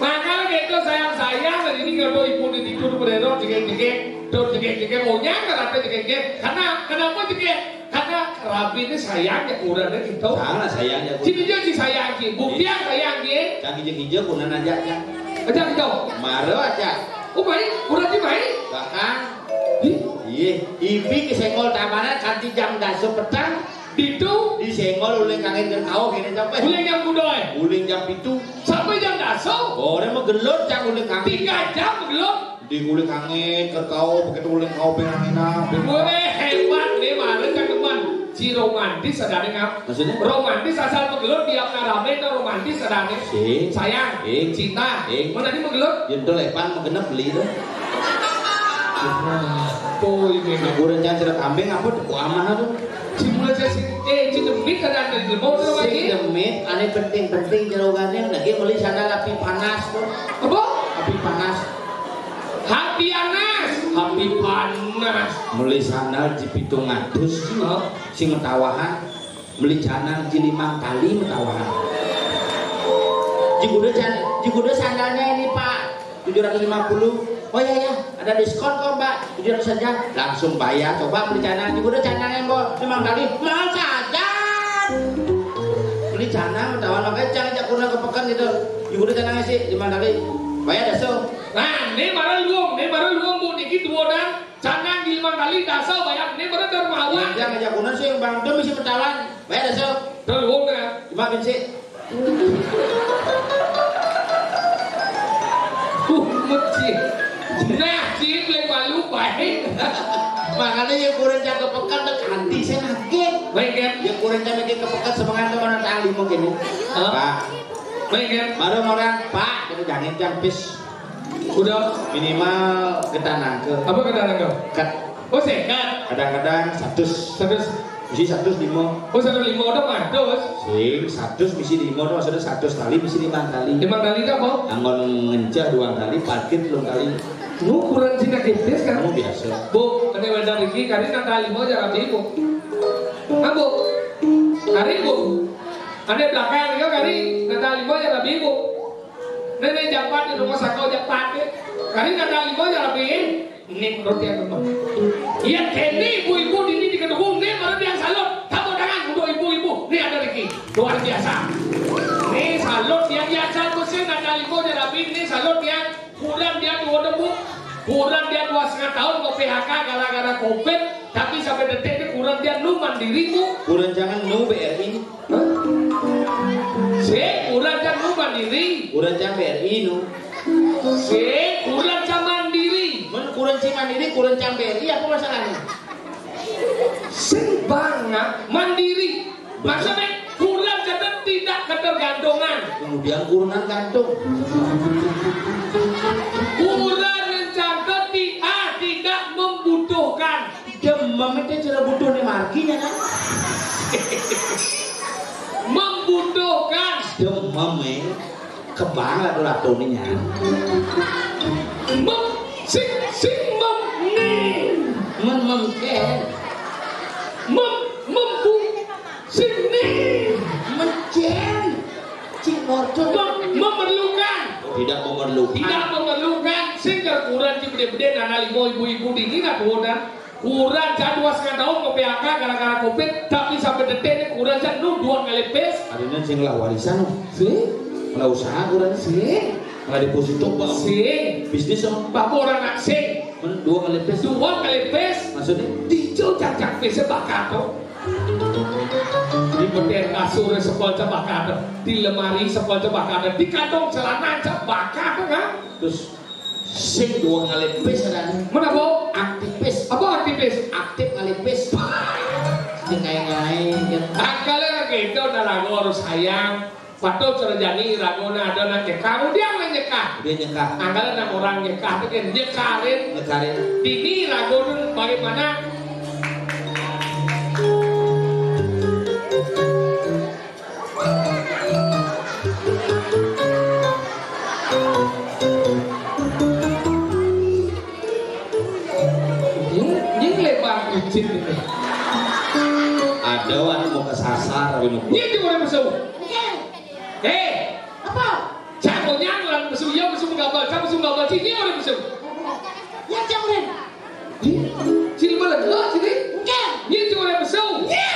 Makanya gitu sayang-sayang, ini kalau ibu nih tidur bererok, jegek-jegek. Tuh, jegek-jegek, maunya nggak ada jegek-jegek. Karena, kenapa jegek? Karena rabi ini sayangnya kurangnya gitu. Salah sayangnya. Sini dia sih sayang sih. Bukti yang sayang sih. Cang hijau-hijau, kunan aja, Cang. Aja gitu. Maro aja. Oh, baik. Kurang sih, baik. Bahkan. Ih. Iya. Ibi kesenggol tabanan kanti jam dasu petang. Ditu. Disenggol oleh kangen dan kau kene sampai. Oleh jam kudoy. Oleh jam pitu. Sampai jam dasu. Orang mah gelut, Cang, oleh kangen. Tiga jam gelut. Di kulit angin, ke kau, begitu kulit kau pengen enak. Weh, hebat nih, mana cakepan. Si romantis adanya ngap. Maksudnya? Romantis asal pegelur, dia ngarame, itu romantis adanya. Sing. Sayang. Sing. Cinta. Sing. Mana tadi pegelur? Jendol epan, mah genep beli itu. Boy, memang. Nah, gue rencana cerita kambing, apa tuh? Ku amah tuh. Si mulai saya sih, eh, si demit ada, ada di mau tuh lagi. Sing demit, ane penting-penting jerogannya, lagi beli sana lapi panas tuh. Apa? Lapi panas. Hati panas. Hati panas. Beli sandal di pitung atus, Hah? Sing metawahan. Beli canang di limang kali metawahan. Jiguda can, jiguda sandalnya ini, Pak, tujuh ratus lima puluh. Oh ya, ya, ada diskon kok, Mbak, tujuh ratus saja. Langsung bayar, coba beli canang. Jiguda canang yang kok limang kali, mahal saja. Beli canang metawahan, makanya jangan jak kuna ke pekan gitu. Jiguda canang sih limang kali. Bayar dah so. Nah, ini baru luang, ini baru luang bu dikit dua dan canang di limang kali dasar bayar ini baru dari mawar. Yang ngajak kuno sih yang bang tuh mesti metawahan. Bayar dah so. Terus luang ya. Cuma bensin. Uh, mesti. Nah, cip lek malu baik. Makanya yang kurang jaga pekan dek anti saya nangkep. Baik ya. Yang kurang jaga ke pekan semangat mana tali mungkin. Hah? Pak. Baik ya. Baru orang Pak kita jangan jam pis. Udah. Minimal kita nangkep. Apa kita nangkep? Kat. Oh sekat. Kadang-kadang satu. Satu. Misi satu lima. Oh satu lima udah matus. Sing satu misi lima tuh maksudnya satu kali misi lima kali. Lima kali itu apa? Anggon ngencah dua kali, parkir dua kali. Lu kurang cinta gede kan? Kamu biasa. Bu, ini wadah Riki, kali nang kali mau jalan ibu. Nah, Bu. Kali, Bu. Ada belakang juga kali nang kali mau jalan ibu. Nenek japat di rumah sakit japat deh. Kali nang kali mau jalan ibu. Ini menurut dia teman. Iya, kene ibu-ibu di ini di kedukung nih baru dia salut. Tepuk tangan untuk ibu-ibu. Ini ada Riki. Luar biasa. Nih salut dia dia salut sih nang kali mau jalan ibu. Ini salut dia. Kurang dia dua debu. Kurenan dua setengah taun ke-P H K gara-gara covid, tapi sampai detik ini kurenan nu mandiri, Bu. Kurenan jangan nu B R I. Sing, kurenan nu mandiri. Kurenan B R I nu. Sing, kurenan mandiri. Men kurenan sing mandiri, kurenan B R I, apa masalahnya? Sing banget mandiri. Maksudnya, kurenan jatuh tidak ketergantungan. Kemudian kurenan gantung. Kurenan jatuh ti-, ah, tidak membutuhkan. Demam itu cara butuh nih marginya kan? Membutuhkan. Demam, eh. Kebang lah tuh ratunya. Mem, sing, sing mem, nih. Men, mem, ken. Mem, membu, sing, nih. Men, ken. Cing morcon. Mem, memerlukan. Tidak memerlukan. Tidak memerlukan. Sing kurenan cing gede-gede, nana limo ibu-ibu dini nak bodan. Kurenan jam dua setengah taun ke-P H K gara-gara covid, tapi sampai detik ini kurenan jam nu dua kali pis. Adanya sing lah warisan, no. Sing. Lah usaha kurenan. Sing. Lah deposito, Bang. Sing. Bisnis, no. Bapak orang nak sing. Men dua kali pis. Dua kali pis. Maksudnya? Dijau jajak pis bakat, no. Di meten kasur sepol bakat, di lemari sepol bakat, di kantong celana bakat, kan? Terus sing dua kali pis ada nih. Mana, Bu? Aktivis. Apa aktivis? Aktif kali pis. Sing ngae-ngae, kan. Angkala gitu, nah, lagu harus sayang. Patut cara jani lagu nah ada nak nyekah. Udah nak nyekah. Dia nyekah. Angkala nak orang nyekah, itu kan nyekarin. Nyekarin. Ini lagu tuh bagaimana? Ini, ini lebar izin ini. Ada anu mau kesasar, anu. Ini cuma ada mesum. Eh, apa? Jangan nyang lah mesum, ya mesum gabal, jangan mesum gabal, sini orang mesum. Ya jangan. Ih, sini mana jelas sini? Enggak. Ini cuma ada mesum. Iya.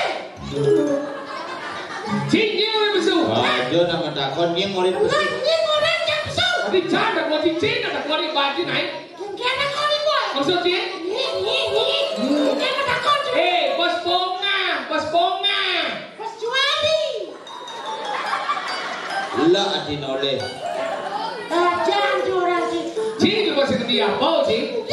Cing, ini orang mesum. Aja nama takon, ini orang mesum. Enggak, ini orang yang mesum. Tapi jangan ada kuat cing, ada kuat baju naik. Enggak ada kuat, Boy. Maksud cing? Ini, ini, ini. Enggak ada takon. Eh, bos Ponga, bos Ponga. Bos Juali. Lah, ati noleh. Bajang curang sih. Cing juga sing dia apa, Cing?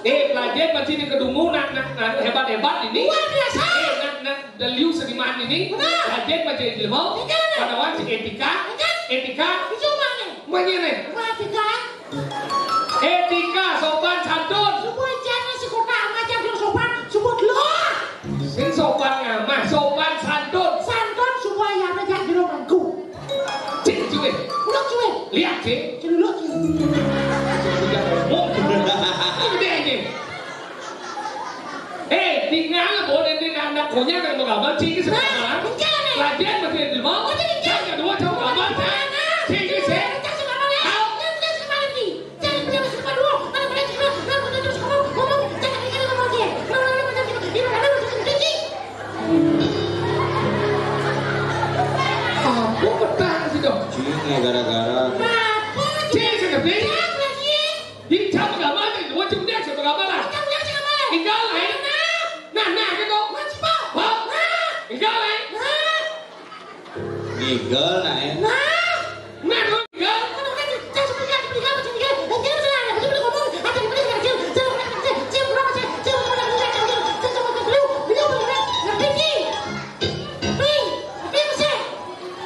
Eh, pelajar pasti di kedungu nak, nak, nak hebat-hebat ini. Luar biasa. Eh, nak, nak deliu seniman ini. Benar. Pelajar pasti di mau. Iya. Pada wan si etika. Iya. Etika. Itu mana? Mana nih? Etika. Etika, sopan santun. Semua jangan sekota sama aja belum sopan. Sebut lo. Sing sopan ngamah, sopan santun. Santun semua yang ada di rumahku. Cik, cuy. Uluk cuy. Lihat, Cik. Celuluk cuy. Sudah ngomong. Ini dia, Cik. Eh, tinggal boleh ini anak punya yang mau gambar, Cik, sekarang. Nah, enggak, nih. Latihan masih di rumah. Oh, jadi enggak. Yang kedua, coba gambar, Cik. Mana? Cik, Cik. Enggak, sih, Mama, ya. Tahu? Enggak, enggak, sih, Mama, ya. Apa petang sih dong? Cing, ya gara-gara. Cing, sedih. Di jam berapa? Dua jam dia siapa berapa lah? Tinggal lah, ya. Nah, nah, gitu. Tinggal lah, ya. Nigel, nah, ya. Nah, nah, lu nigel.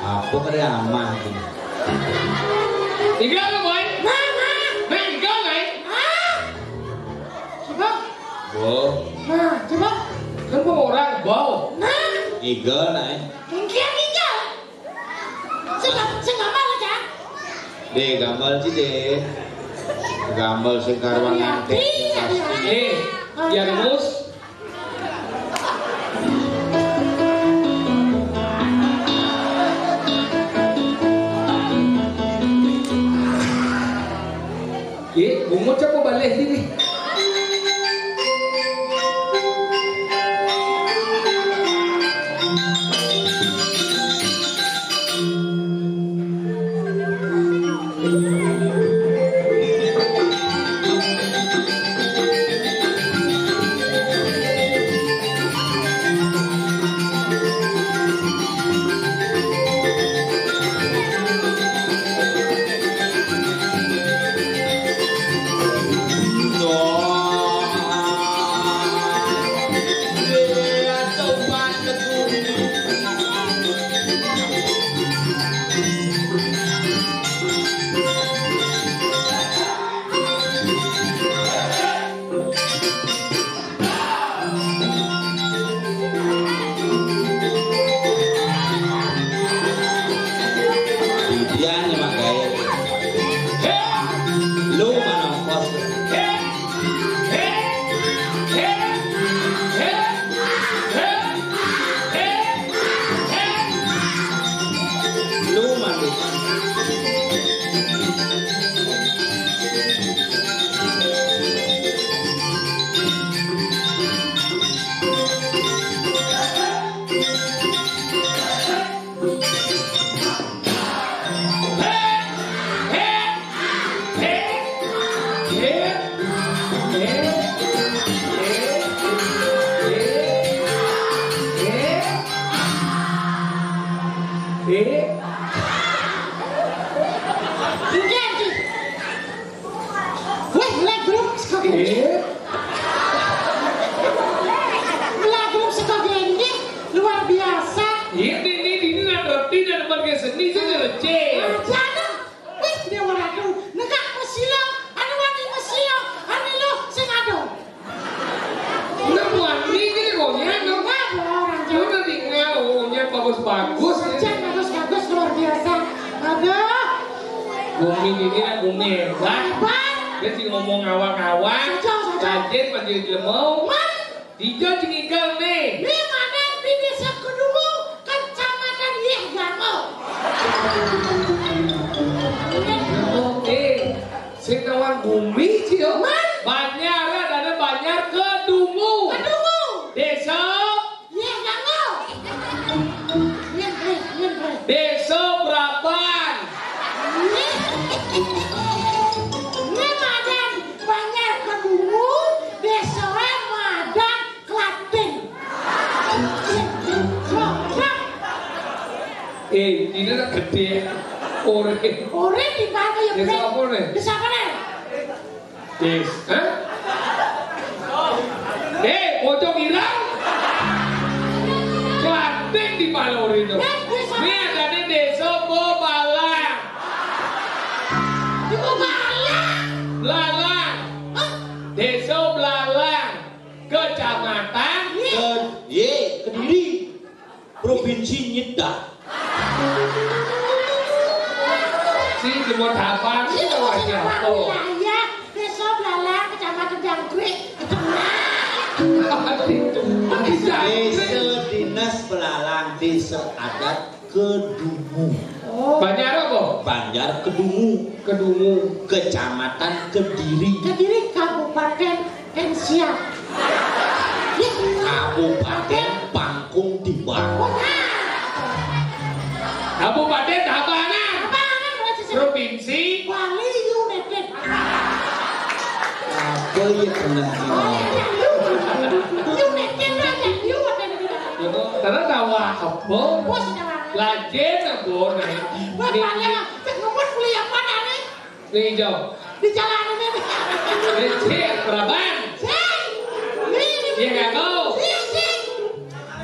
Apa kali amah ini? Nigel, lu, Boy. Nah, nigel, nah. Coba. Bo. Nah, coba. Kan orang, Bo. Nah. Nigel, nah, ya. Engke, engke. Sing, sing gambar aja. Deh, gambar sih, deh. Gambar sing karuan ngantek. Iya, iya. Eh, ya, Mus. Ye, bungut siapa balik sini? Eh? Nggih, nggih. Wih, lagruk saka kene. Eh? Lagruk saka kene luar biasa. Iya, ini, ini, ini nak ngerti dan pakai seni sih ngerti. Aja, nah. Wih, Dewa Ratu, negak mesila, anu wani mesila, anu lo sing ado. Nang wani iki konyang, no? Enggak ada orang Jawa. Lu udah tinggal, konyang bagus-bagus, ya. Hujan bagus-bagus, luar biasa. Aduh. Bumi ini kan bumi hebat. Hebat. Dia sih ngomong awak-awak. Saja, saja. Rajin, rajin lemau. Mas. Dija jengigal nih. Ning anan di Desa Kedungu, Kecamatan Yeh Gango. Eh, sing nawang bumi sih, yo. Mas. Banjar, ada Banjar Kedungu. Kedungu. Desa Yeh Gango. Yen, Bre, yen, Bre. Desa Braban. Ning anan Banjar Kedungu, Desa Madan Klaten. Eh, ini nak gede. Ore. Ore di mana ya, Desa Bre? Apa, nih? Desa apa, nih? Des, hah? Eh, pocong hilang. Klaten di mana ore itu? Eh, Desa. Ini adanya Desa Bobalang. Di Bobalang. Blalang. Hah? Desa Blalang. Kecamatan Ye. Ke-, ye, Kediri. Provinsi Nyedah. Si cuma tapan, si cuma siapa? Wilayah Desa Blalang, Kecamatan Jangkrik. Desa Dinas Belalang, Desa Adat Kedungu. Oh. Banjar apa? Banjar Kedungu. Kedungu. Kecamatan Kediri. Kediri, Kabupaten Tensia. Kabupaten Pangkung Timbar. Oh, nah. Kabupaten Tabanan. Tabanan, berarti sih. Provinsi Bali United. Apa ya pernah? Oh, iya, iya, iya. United, Raja, United. Karena tawa apa? Bos, tawa. Lajen apa, nah? Bapaknya, cek ngebut kuliah apa, nih? Ning ijo. Di jalan ini. Becik, Praban. Sing. Ini. Iya, nggak tahu. Sing, sing.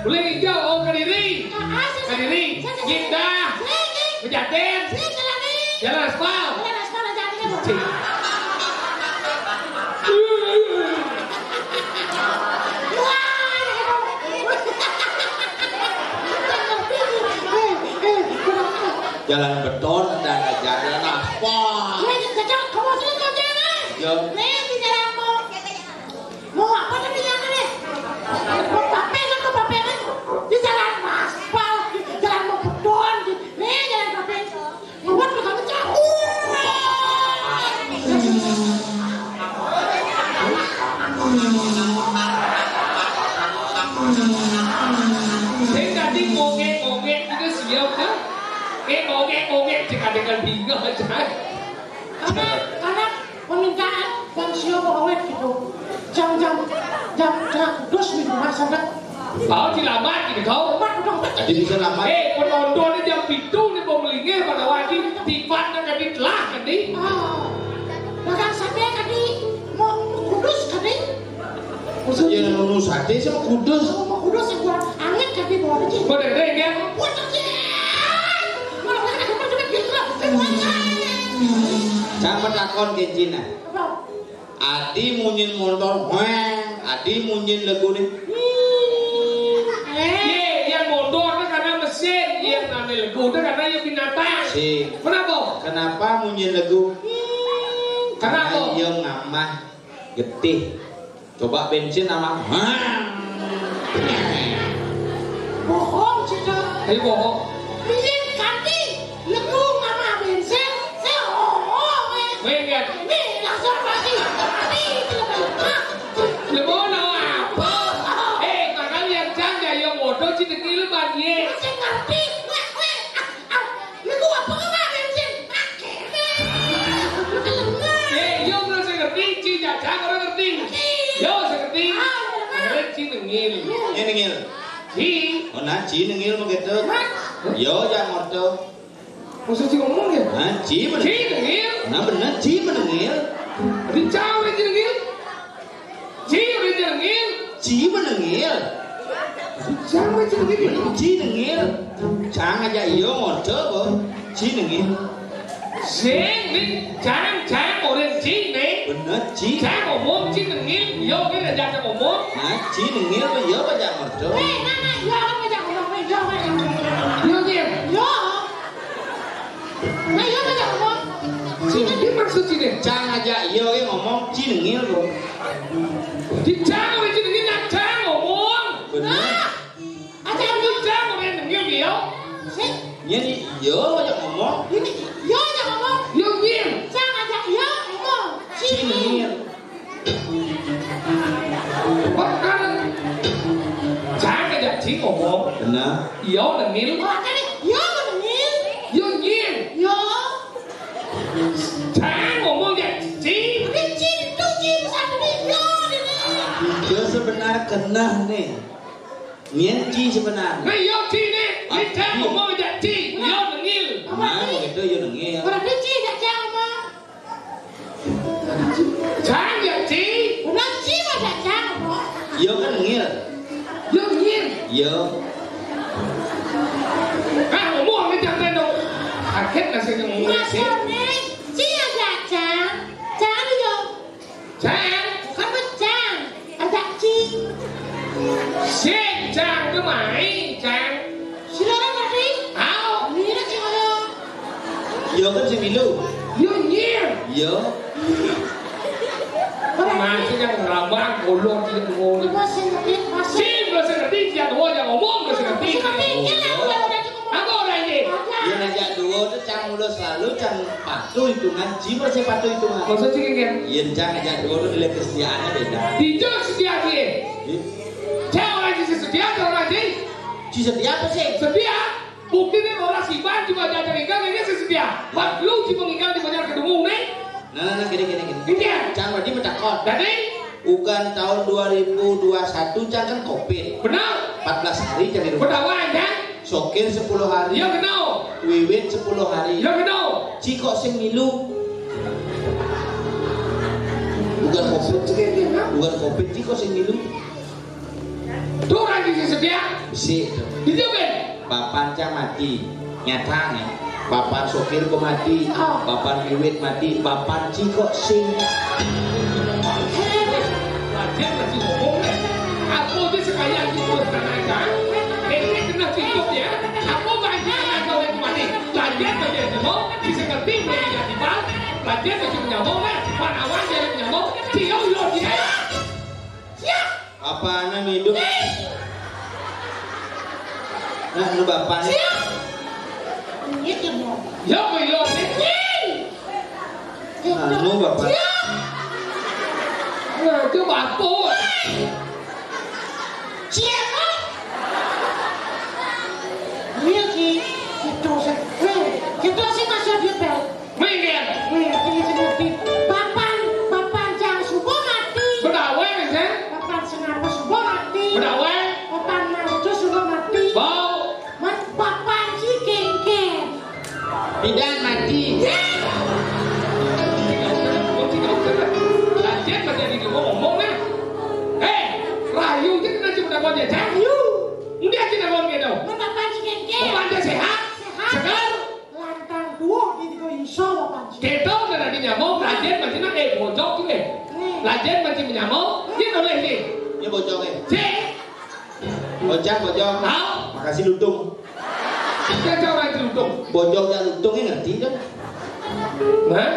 Boleh ijo, oh, Kediri. Ah, ah, sing, sing. Kediri. Sing, sing. Gindah. Sing, sing. Pejaten. Sing, jalan ini. Jalan aspal. Jalan aspal aja ini, Bang. Cik. Wah, ini, Bang. Eh, eh, Bang. Jalan beton dan jalan aspal. Weh, cocok, kamu sih kau jalan. Ya. Nih, di jalan mau. Mau apa tadi yang ini? Mau pape kan, mau pape kan? Di jalan aspal, di jalan mau beton, di, nih, jalan pape. Ngewat lu kamu jauh. Sing tadi ngongek-ngongek juga siap, kan? Eh, ngongek-ngongek, cek ada kan bingung aja. Karena, karena permintaan Bang Sio mau awet gitu. Jam, jam, jam, jam dos minggu masa, kan? Kau dilamar gitu, kau? Mat, udah, udah. Jadi bisa lamar. Eh, penontonnya jam pitu nih, mau melingeh pada wajib. Tiba nak tadi telah, tadi. Ah, dagang sate tadi mau kudus, tadi. Iya, nunu sate sama kudus. Oh, mau kudus yang buat angin, tadi bawa aja. Kau dengerin, ya? Buat aja. Malah mereka dapat cuma gitu lah. Saya buat aja. Saya bertakon ke Cina. Apa? Adi munyin motor, weng. Adi munyin lagu nih. Hmm. Eh. Ye, yang motor itu karena mesin, yang namanya lagu itu karena yang binatang. Si. Kenapa? Kenapa munyin lagu? Hmm. Karena apa? Karena yang ngamah getih. Coba bensin sama. Bohong, Cina. Ayo bohong. Biyen kanthi lagu mama bensin, saya bohong, eh. Weh, kan? Ini langsung mati. Ini itu lebih. Lu mau tahu apa? Eh, makanya yang janda yang bodoh, cita gila, Bang, ye. Saya ngerti, weh, weh. Ah, ah. Lagu apa kemarin, Cin? Akhirnya. Eh, yo, belum saya ngerti, Ci Jaja, orang ngerti. Ngerti. Yo, saya ngerti. Ah, iya, Bang. Akhirnya Ci nengil. Iya. Ini nengil. Ci. Oh, nah, Ci nengil mah gitu. Mas, Yo, jak ngerti. Maksud ci ngomong ya? Hah, ci menengil. Ci nengil? Nah, bener, ci menengil. Dicau orang ci nengil? Ci orang ci nengil? Ci menengil. Dicau orang ci nengil? Bener, ci nengil. Cang aja iyo ngerti, bo. Ci nengil. Sing, nih, cang, cang, orang ci, nih. Bener, ci. Cang ngomong, ci nengil. Yo, nih, aja cang ngomong. Hah, ci nengil, bo, yo, aja ngerti. Hei, nana, yo, aja ngomong, yo, aja ngomong. Yo, nih. Yo. Nah, iya, Pak, ngomong. Sing, dia maksud sini. Cang aja, iya, iya, ngomong, ci nengil, bro. Di cang, orang ci nengil, nah, cang ngomong. Bener. Nah, aja di cang, orang nengil, dia. Sing. Iya, nih, iya, aja ngomong. Ini, iya, aja ngomong. Iya, iya. Cang aja, iya, ngomong. Ci nengil. Bakal. Cang aja ci ngomong. Benar. Iya nengil. Makanya iya nengil. Iya nengil. Iya. Cang ngomong ya ci. Ini ci itu ci, bukan ini. Iya, ini. Itu sebenar kena nih. Nyen ci sebenar. Nah, iya ci nih. Ini cang ngomong ya ci. Iya nengil. Nah, begitu iya nengil. Berarti ci ya cang ngomong. Cang ya, ci. Udah ci masa cang, kok. Yo kan ngil. Yo ngil. Yo. Ah, ngomong aja kan dong. Kaget nasi ngomong. Mas Yones, ci aja cang. Cang yo. Cang. Kamu cang. Ada ci. Sing cang kemai, cang. Silakan, Pak Tri. Au. Mira sing ngono. Yo kan sing milu. Yo nyir. Yo. Masih yang rabang, golong, tidak ngomong. Masih ngerti, masih. Sing, masih ngerti, tidak ngomong, yang ngomong, masih ngerti. Masih ngerti, iya lah, udah, udah cukup. Apa orang ini? Ada. Yang ngajak dua tuh cang mulus selalu, cang patuh hitungan, ci masih patuh hitungan. Maksud sih, kan? Iya, cang ngajak dua tuh nilai kesetiaannya beda. Dijak setia dia. Iya. Cang orang ci setia, cang orang ci. Ci setia apa sih? Setia. Bukti nih orang siban cuma diajak ikan, ini sih setia. Buat lu cuma ikan di banyak kedungu nih. Nah, nah, nah, gini, gini, gini. Iya. Cang tadi mentakon. Jadi? Bukan tahun dua ribu dua satu, cang kan covid. Benar. Empat belas hari cang di rumah. Berdakwah, kan? Sokir sepuluh hari. Ya, kenal. Wiwit sepuluh hari. Ya, kenal. Ci kok sing milu. Bukan covid. Bukan covid, ci kok sing milu. Tuh orang di setia. Bisi tuh. Itu kan? Bapan cang mati. Nyata nih. Bapan sokir ku mati. Oh. Bapan wiwit mati. Bapan ci kok sing. Lajang masih ngomong nih. Aku aja sekalian ikut tanah kan. Ini kena cukup ya. Aku banyak anak kau yang mati. Lajang masih ngomong. Bisa ngerti nih ya di bal. Lajang masih nyambung nih. Panawan dia nyambung. Cium lo dia. Siap. Apaan hidup? Nah, lu bapak nih. Siap. Ini mau. Ya, mau iya nih. Anu, Bapak. Siap. Nah, itu Bapak. Siap, Pak. Iya, Ki. Itu sih. Nih, itu sih masih dia, Pak. Minggir. Nih, ini seperti Bapak, Bapak jangan subuh mati. Bedawe, sih. Bapak sengapa subuh mati. Bedawe. Bapak mantu subuh mati. Bau. Mat papan si kengkeng. Bidan mati. Lajen mati di rumah ngomong nah. Eh, rayu je kena cuma dapat dia cang. Rayu. Udah kita ngomong gitu. Mat papan si kengkeng. Papan dia sehat. Sehat. Segar. Lantang dua di tiga iso papan si. Kita udah tadi nyamuk, lajen mati nak eh bojok tu eh. Lajen mati menyamuk, dia boleh ni. Dia bojok eh. Cek. Bocah, bojong. Hah? Makasih lutung. Kita orang itu lutung. Bojong dan lutung ini ngerti kan? Hah?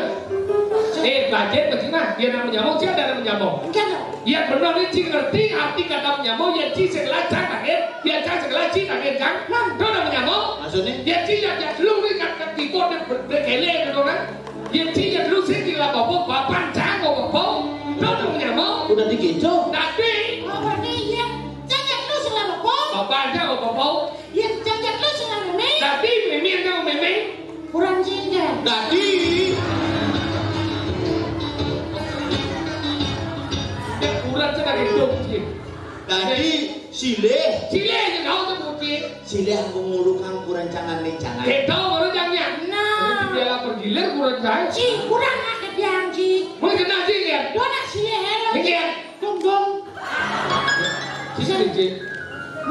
Eh, bajet betina, dia nak menyambung, siapa nak menyambung? Enggak, enggak. Ya benar ni, cing ngerti arti kata menyambung, ya cing segala cang kaget, ya cang segala cing kaget kan? Nah. Kau nak menyambung? Maksudnya? Ya cing yang, yang lu ni kat, kat keyboard dia ber-, berkele gitu kan? Yang cing yang lu sih kira apa-apa, papan cang apa-apa. Kau nak menyambung? Udah digejo. Tapi. Apa ni, ya? Cang yang lu sih lah apa-apa. Papan cang apa-apa. Yen cecek lu sing meme. Dadi meme nang meme. Kurang cinta. Dadi. Nek kurang cek lagi dong, Cik. Dadi silih. Silih, ya, kau tuh, Cik. Silih aku ngulu kang kurancangan nih jangan. Kita baru jangan. Nah. Ini biar bergilir kurang saya. Ci, kurang akeh dianji. Mungkin kena ci ya. Dona silih hello. Ini ya. Tunggung. Ci sedikit.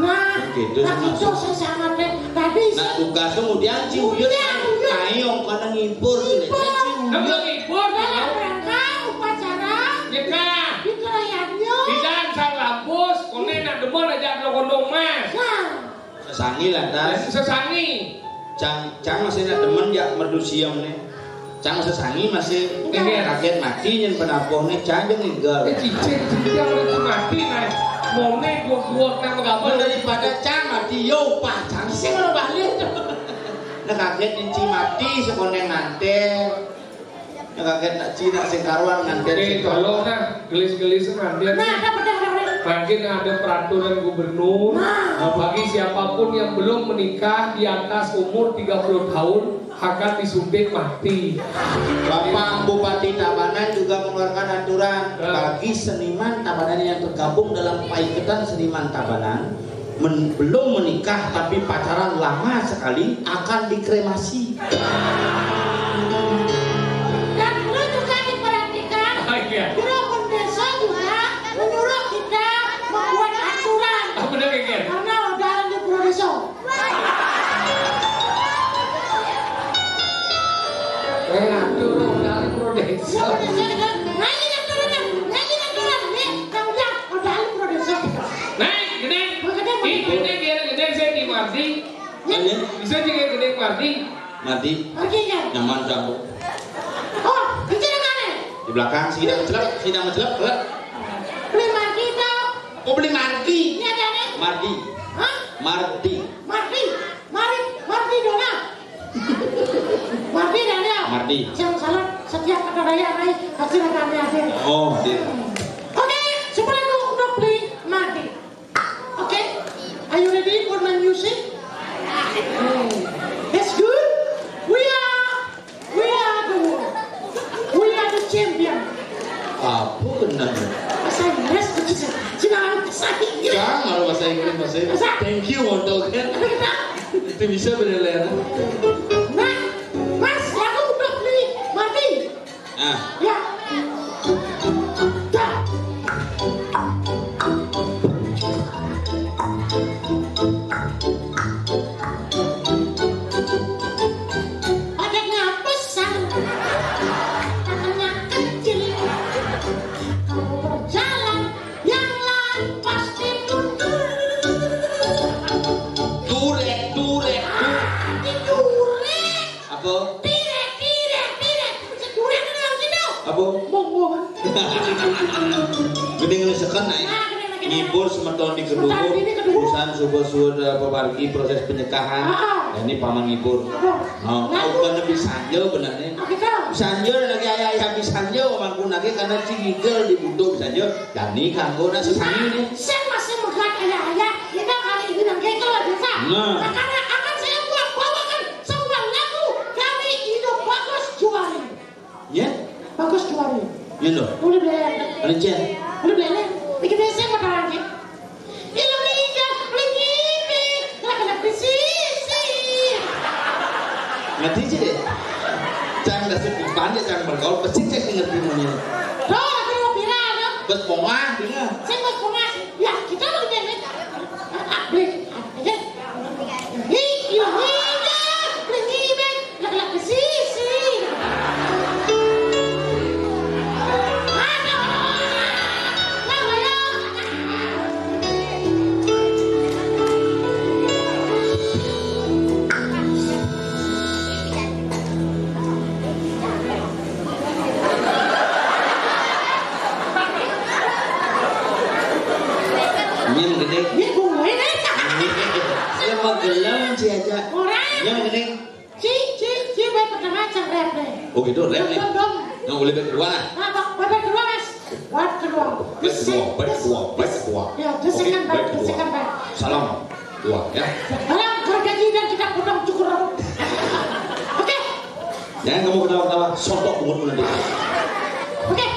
Nah, gitu nah sama itu sih. Saya sama deh. Tadi nah, tugas tuh kemudian ci uyut. Uyut, uyut. Ayo, karena ngibur. Ngibur. Ngibur. Dalam rangka upacara. Nyekah. Di kelayannya. Di dalam sang lampus. Kone nak demon aja lo kondong mas. Nah. Sesangi lantas. Sesangi. Cang, cang masih nak demen ya merdu siam nih. Cang sesangi masih ini kaget mati nyen penapoh nih cang jeung ninggal. Eh cicing cicing yang mati mati nah. Mone gua gua nama gampang daripada cang mati yo pah cang sing lo balik. Nah kaget nih ci mati sekoneng nanti. Nah kaget nak Cina sing karuan nganten. Eh, tolong nah, gelis-gelis nganten. Nah, ada benar, benar. Mungkin ada peraturan gubernur. Nah. Bagi siapapun yang belum menikah di atas umur tiga puluh tahun akan disuntik mati. Bapak Bupati Tabanan juga mengeluarkan aturan bagi seniman Tabanan yang tergabung dalam Paiketan Seniman Tabanan men- belum menikah tapi pacaran lama sekali akan dikremasi. Dan perlu juga diperhatikan, oh, iya. Juragan Desa juga menyuruh kita membuat aturan. Oh, benar, iya. Karena udah di Prodesa. Eh, atur, udah di Prodesa. Nah, ini aturan, nah, ini aturan, nih, Kang Ujang, udah di Prodesa. Naik, gede. Gede, gede, gede, gede, saya di Mardi. Iya. Bisa juga gede Mardi. Mardi. Mardi kan? Nyaman kamu. Oh, itu yang mana? Di belakang, sini mencelep, sini mencelep, celep. Beli Mardi tau? Oh, beli Mardi. Ini ada nih. Mardi. Hah? Mardi. Mardi. Mardi. Mardi Dona. Mardi Dona. Mardi. Yang salah setiap kata raya naik hasil kami hasil. Oh, iya. Oke, sebelah dulu udah beli Mardi. Okay, are you ready for my music? Hmm. That's good. We are, we are the, we are the champion. Apa benar? Bahasa Inggris, bahasa Inggris. Jangan bahasa Inggris, bahasa Inggris. Bahasa. Thank you, untuk kan. Apa kita? Itu bisa benar. Nah, Mas, aku udah beli mati. Ah. Ya. Dah. Ada ngapes, Sang? Tangannya kecil. Kamu berjalan, yang lain pasti mundur. Durek, durek, durek. Ah, ini durek. Apa? Tirek, tirek, tirek. Seduren kenal gitu. Apa? Bongbong. Gede ngeliseken, nah. Nah, gede lagi. Ngibur semeton di kedulur. Semeton di kedulur. Urusan subuh-subuh, eh, pemargi proses penyekahan. Ah, ah. Nah, ini paman ngibur. Apa? Oh, nah, kau kan lebih sanjel benarnya. Apa itu? Sanjel lagi ayah-ayah habis sanjel, mangku lagi karena cigigel dibutuh sanjel. Dan ini kanggo nak sesani nih. Saya masih megat ayah-ayah. Kita kali ini nang gekel aja, Sa. Nah. Makanya akan saya buat bawakan sebuah lagu dari Ido Bagus Juari. Ya? Bagus Juari. Ya, loh. Boleh beli. Ada cen. Boleh beli. Bikin saya mau lagi. Ilmu indah, beli ngibing, lah kena pesisir. Ngerti, Cik? Cang dasar bukan, ya, cang bergaul, pasti cek ngerti namanya. Tuh, aku mau viral, tuh. Bos Pongas, dengar. Saya bos Pongas. Ya, kita mau gini. Beli, aja. Ih, ilmu indah, beli ngibing. Lah, lah, pesisir. Aduh. Lah, ayo. Ini gede. Ini gue ini. Saya mau gelem sih aja. Orang. Ini gede. Ci, ci, ci, baik pertama cang rap deh. Oh gitu, rap nih. Dong, dong. Yang boleh baik kedua lah. Nah, bak, baik kedua, Mas. Buat kedua. Baik kedua, baik kedua, baik kedua. Ya, the second back, the second back. Salam. Dua, ya. Salam, kerja dan kita potong cukur rambut. Oke. Jangan kamu ketawa-ketawa, sotok mulutmu nanti. Oke.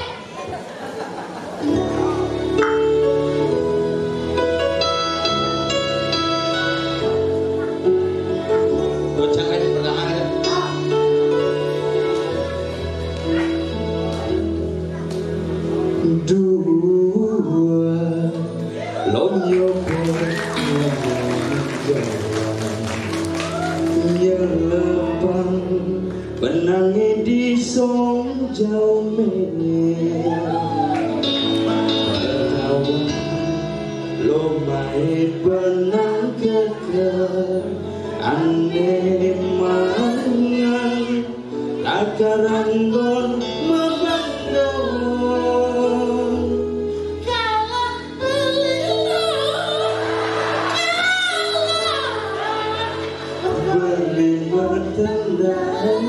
Penangi di song jauh menye. Ketawa lo mai benang keke. Ane mangan takaranggon mebandong. Kalah beli lo. Kalah. Beli bertendang.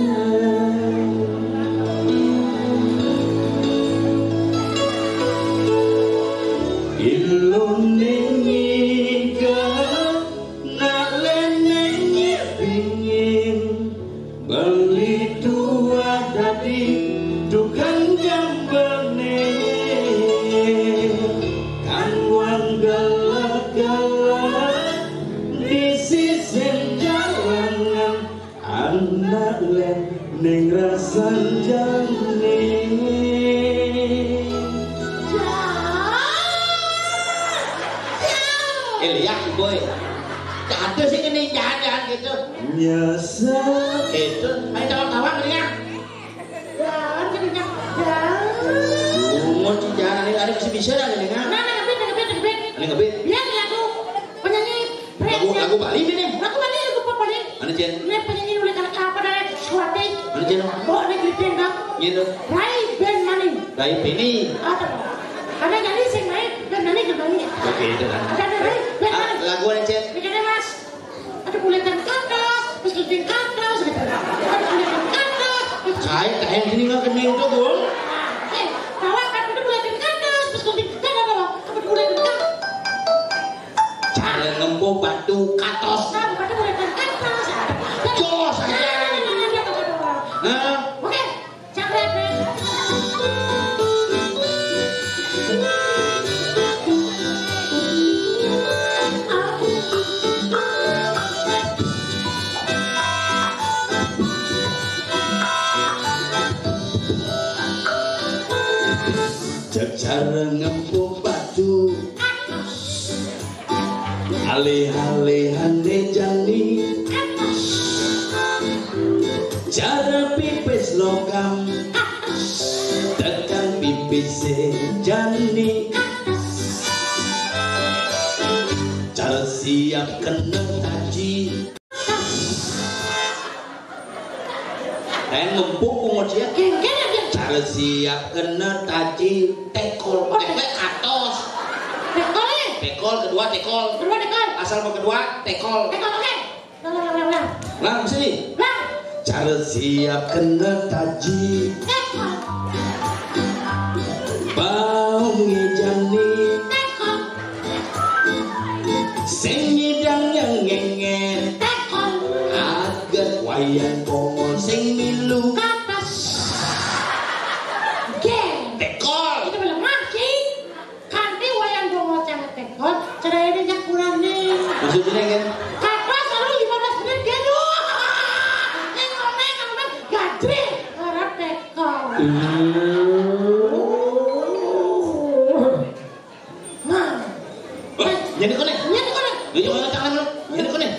Ilone ngiga, nak lene ngipingin. Beli tua dadi tukang gambelne. Kan wong gelek-gelek di sisin jalanan. Anak lek ning rasan jane. Eh, lihat, boy. Ada sih ini jangan-jangan gitu. Nyesek. Itu, ayo tawang-tawang, lihat. Jangan, jangan, jangan. Bungut, jangan, ada, ada bisa-bisa dah, ini, kan? Nah, nah, ngebit, ngebit, ngebit. Ini ngebit. Lihat, lihat tuh. Penyanyi. Lagu, lagu Bali ini. Lagu Bali, lagu pop Bali. Mana, Cen? Ini penyanyi oleh karena apa, dari Swati. Mana, Cen? Oh, ini klipnya, Bang. Gitu. Rai Ben Mani. Rai Beni. Ada. Ada nyanyi sing Rai Ben Mani, Ben Mani. Oke, itu kan. Ada, ada Rai Ben Ah, Mani. Lagu mana, Cen? Ini kan, Mas. Ada buletan kandas, terus gunting kandas, gitu. Ada buletan kandas, terus Saya tak yang ini nggak kena itu, Bung. Eh, tawa kan, ada buletan kandas, terus gunting kandas, apa? Apa buletan kandas? Cara ngempu batu katos. Nah, bukan buletan kandas. Jos aja. Nah, nah, nah, nah, nah, nah. Nah. Oke. Cara ngempu batu. Alih-alihane jani. Cara pipis logam. Tekan pipise jani. Cara siap kena taji. Kayak ngempuk pungut ya. Cara siap kena taji tekol. Oh, tekol atos. Tekol, eh? Tekol, kedua tekol. Kedua tekol. Asal mau kedua, tekol. Tekol, oke. Ulang, ulang, ulang, ulang. Ulang, sini. Ulang. Cara siap kena taji. Tekol. Bau ngejani. Tekol. Sing nyidang yang ngengen. Tekol. Aget wayan Bongol sing milu. Kapas. Gen. Tekol. Itu belum mati. Kanthi wayan Bongol canget tekol, cerai ini nyak kurang nih. Maksudnya kan? Kapas lalu lima belas menit dia tuh. Tekol, tekol, tekol. Gajri. Harap tekol. Nah. Wah, jadi konek. Iya, konek. Jadi konek tangan lu. Jadi konek.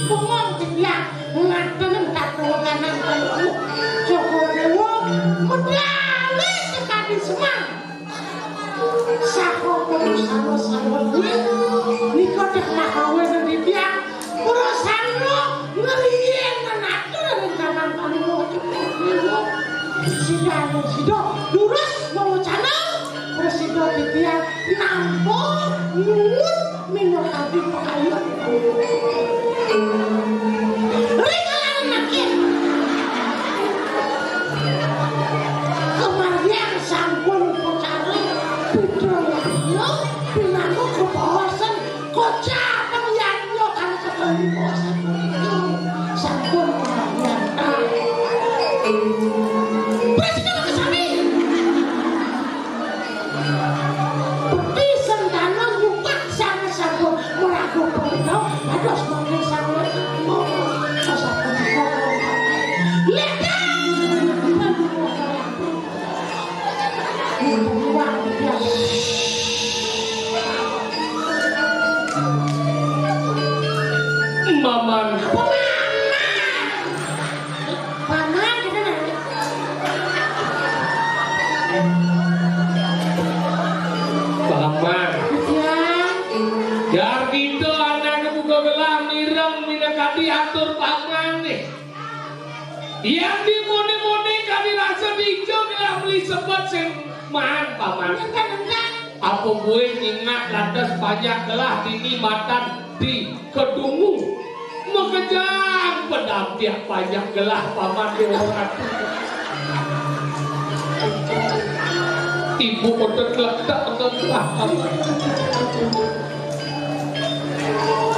Bengong titiang ngaten katuwuhanan Tempu Jagadewa, medale sekadi semar. Saha pun sama-sama kuwi, nika teh mahawena titiang, prasangga ngriyen atur ring Kamang Kaliwata. Sida sida durus mawacana, prasida titiang nampa nyuwun minakadi pakayun. Ring alam makin. Kemargian sampun upacara putra yadnya, pinangguk kebawasan kocapang yadnya kang sekali bawasan punika. Sampun kemargian. Prasida makasami. Bekti sentana nyupat sanget sampun maraga perintah, dados mangkin sanget. Sasapunika. Lekas! Maman. Paman, kita nanya. Paman. Ya. Yar kita anake buka gelah mireng minakadi atur paman nih. Yang dimuni-muni kami rasa dija gelah meli sebet sing maan paman. Apa buin ingat lantas banyak gelah dini matan di kedungu. Makejang pedamping banyak gelah paman di orang ati. Ibu udah letak nonton paman.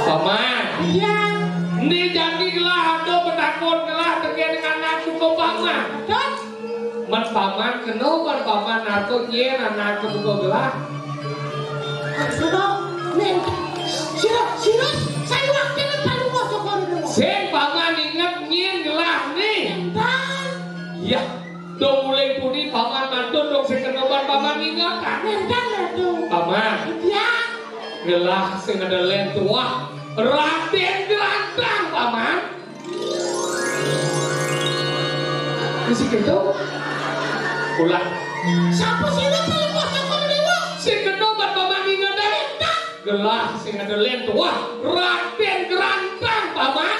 Paman. Iya. Ini janji gelah ada penakut gelah teken dengan aku ke paman. Betul. Men paman kena, men paman narko nyen anak ke buka gelah. Sudah, nih, sira, sira, saya waktu itu paling mau coba dulu. Sing paman inget nyen gelah nih. Entah. Iya, dong mulai puni paman mantun dong sing kena men paman inget kan. Entah lah tuh. Paman. Iya. Gelah sing ada len tuah. Raden Gerantang, paman. Mesti gitu. Ulah. Sapa sira paling kuat saka mendewa? Sing kena obat paman ingat deh. Gelah sing ada len tuah. Raden Gerantang, paman.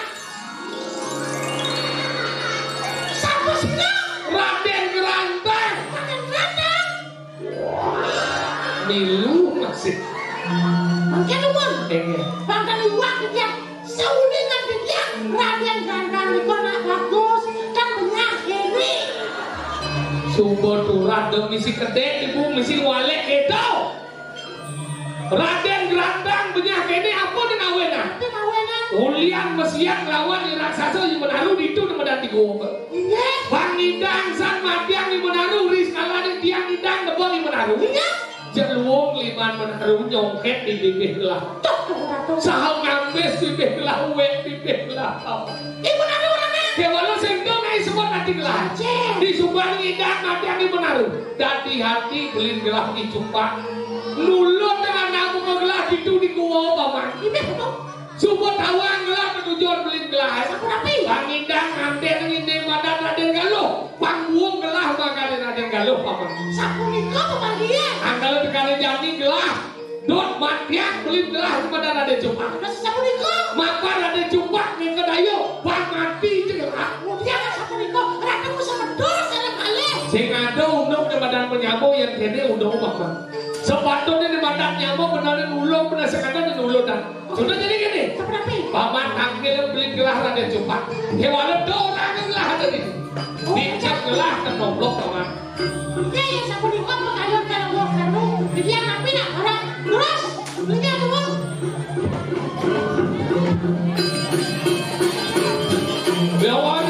Sapa sira? Raden Gerantang. Raden Gerantang. Milu masih. Mangke nuwun. Inggih. Wonten iwak titiang. Sawiningan titiang Raden Gandang nika nak bagus. Kan benyah kene. Suba turah dong misi kedek, ibu misi walek gitu. Raden Gerantang benyah kene apa ning awenan? Ning awenan. Ulian mesiat lawan raksasa yang menaruh ditu ning medati gua. Inggih. Bang Idang sang matiang di menaruh, ri sekala di tiang idang nebang di menaruh. Inggih. Jeluung liman menaruh nyongket di bibih gelah. Tuh, tuh, tuh, tuh. Saha ngambis bibih gelah, uwek bibih gelah. Di menaruh rame. Kewala sing dong ai sebut ati gelah. Cek. Di subang idang matiang di menaruh. Dadi hati belin gelah di cupak. Nulut dengan namu ke gelah ditu di gua, paman. Ini betul. Suba tawang gelah tetujon belin gelah. Sapunapi? Pangidang nganten nginde madan Raden Galuh. Pangwung gelah mangkane Raden Galuh, paman. Sapunika pemanggian. Angkala tekane jani gelah. Dot matiak belin gelah madan Raden Cupak. Terus sapunika? Mapan Raden Cupak nika dayo. Pang mati gelah. Kemudian sapunika, Raden bisa medhot sareng kalih. Sing ada unduk di madan penyabo yang kene unduk, paman. Sepatutnya di madan nyabo benerin ulung, bener sekadar dan ulutan. Sudah jadi gini. Seperti? Paman tangkil beli gelah Raden Cupak. Hewan dorang gelah tadi. Dicap gelah ke nomplok, paman. Oke, ya, sapunika pengayun kalau gua karu. Jadi yang napi nak orang terus. Beli dia tuh. Lawan.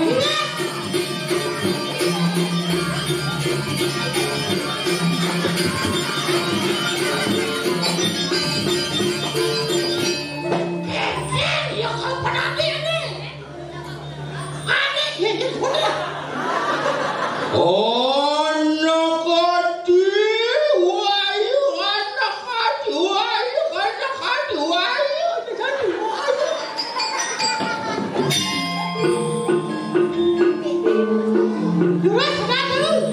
Anak adi, wayu, anak adi, wayu, anak adi, wayu, anak adi, wayu. Terus, terus.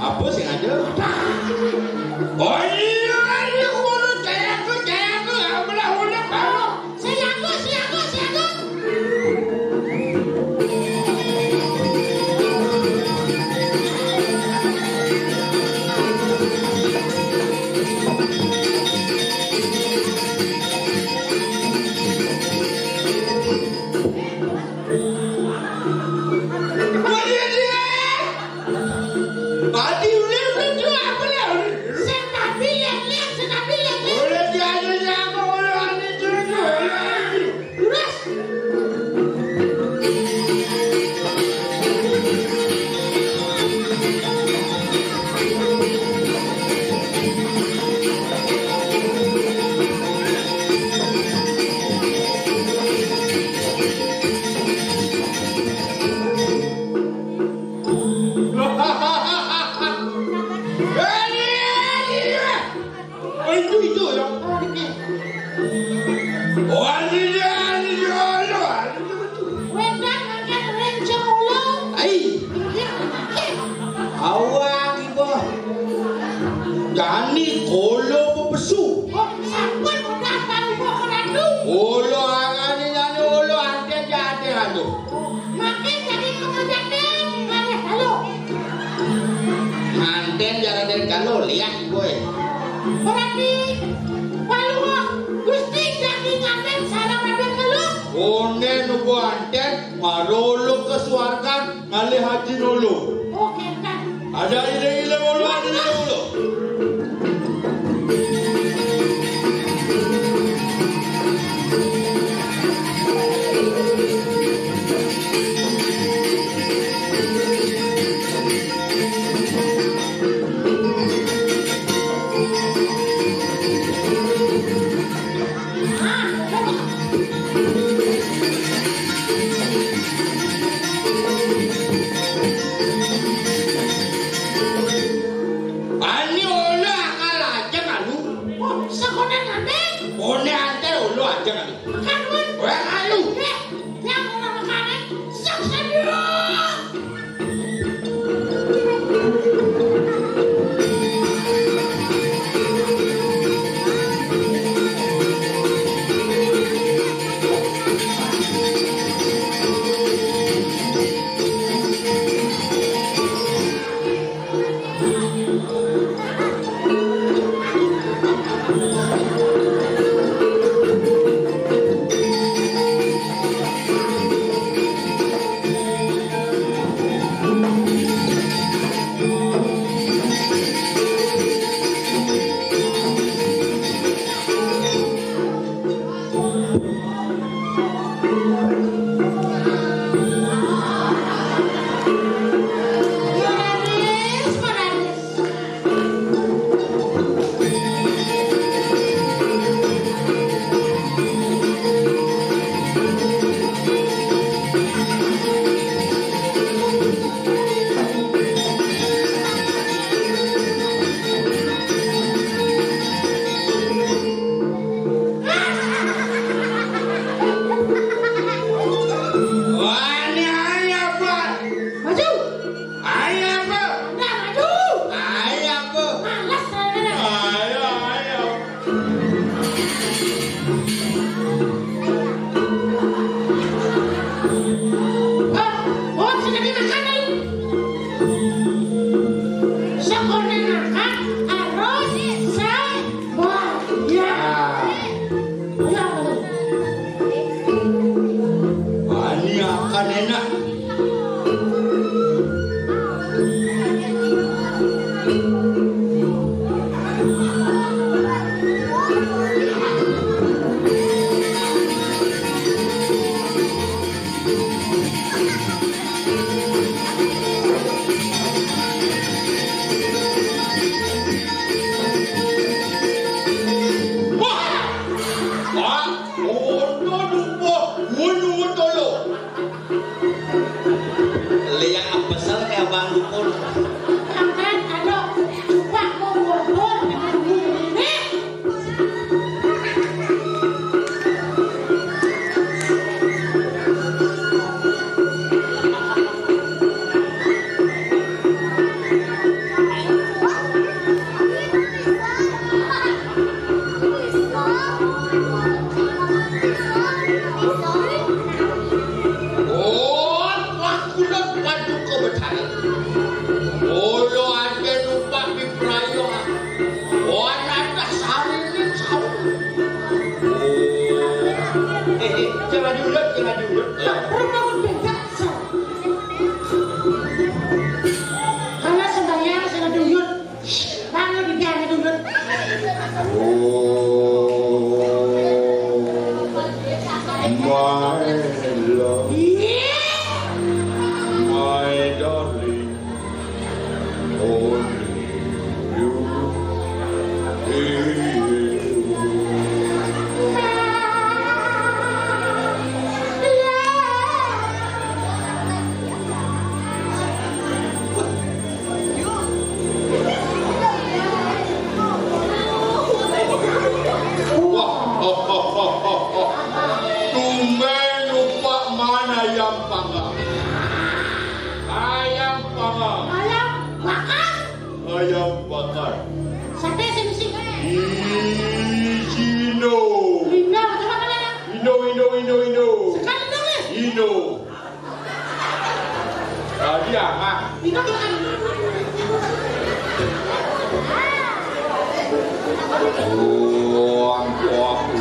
Apa sing ada? Oh iya, iya, ngono, jayaku, jayaku, ya belah, ngono, Pak. Siaga, siaga, siaga. Adi, udah, udah, udah, apa lah? Sing tadi lihat-lihat, sing tadi lihat-lihat. Udah, dia aja, dia apa, udah, Adi, udah, udah, udah. Terus? Ayo, ayo, ayo. Oh, itu, itu, ya. Oh, anu, ya, anu, ya, anu, anu, anu. Wedang angkat rencong ulo. Ai. Iya. Awak ibu. Jani kolo pepesu. Oh, sampun udah tahu kok ratu. Kolo angani jani kolo anten jate anu. Makin jadi pengajaran ngalih lalu. Manten jalanin kalu, lihat gue. Berarti Palungguh Gusti jadi nganten sareng Raden Ngeluk. Onen ugo anten marolo ke suargan ngalih Haji Nolo. Oh, kenten. Ada ile-ile mulu, ada ile mulu. Ani olo akal aja kalu. Oh, sekolah nanti. One antar olo aja kalu. Makan, Wan. Weh, ayo. Eh, yang orang makan, sok sendiri.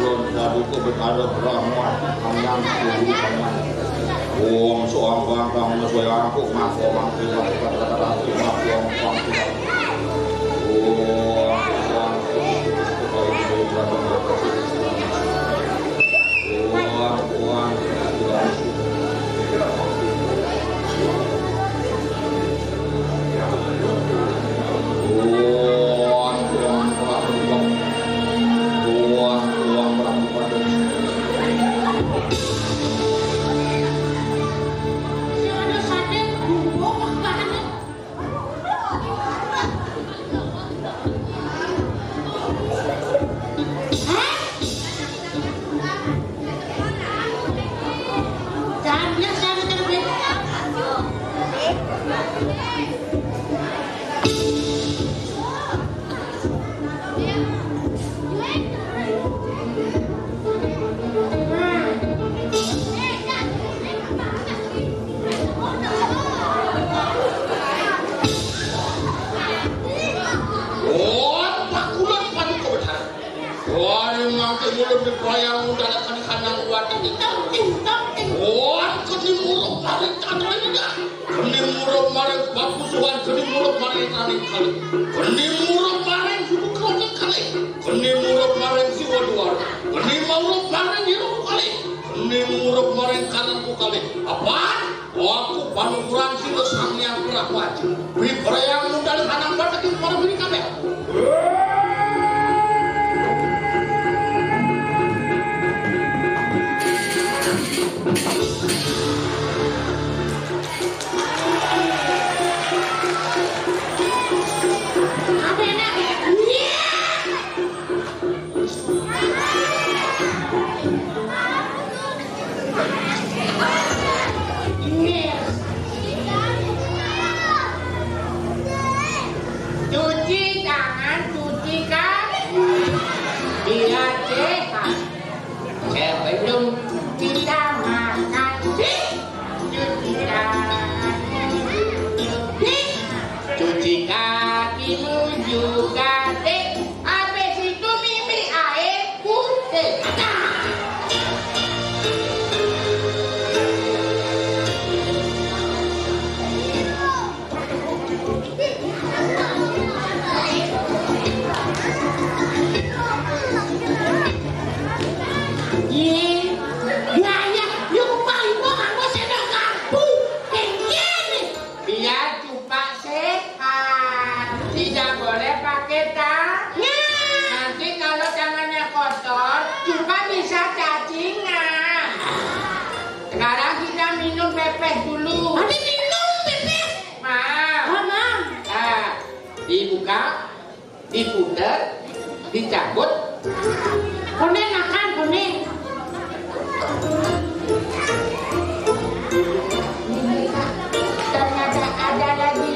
Saduka betara Brahma, Kanyang, Guru, Kanyang. Om Soang Bang Bang Soang Kuk Mako Mangki Mangki Mangki Mangki Mangki Mangki. Om Soang Kuk Mangki Mangki Mangki Mangki. Wah, pakulan paduka betara. Wah, mangke mulud diperayang undalakan hanang wati. Wah, keni murub maring tatra ida. Keni murub maring papusuhan, keni murub maring taning kali. Keni murub maring suku keroncong kali. Keni murub maring siwa duar. Keni murub maring hirup kali. Keni murub maring kanan kali. Apa? Aku panukuran sira Sang Hyang Prabu Aji. Wibrayang mundal hanang bateking para wiri kabeh. Cuci tangan, cuci kaki. Biar sehat. Sebelum kita makan, cuci tangan. Cuci kakimu juga, Dek. Habis itu mimi air putih. Ye, gaya, yo paling kok nganggo sendok garpu. Kayak gini. Biar cupak sehat. Tidak boleh pakai tangan. Nanti kalau tangannya kotor, cupak bisa cacingan. Sekarang kita minum pepes dulu. Nanti minum pepes. Mau. Oh, mau. Ah, dibuka, diputar, dicabut. Koné makan, koné. Ternyata ada lagi.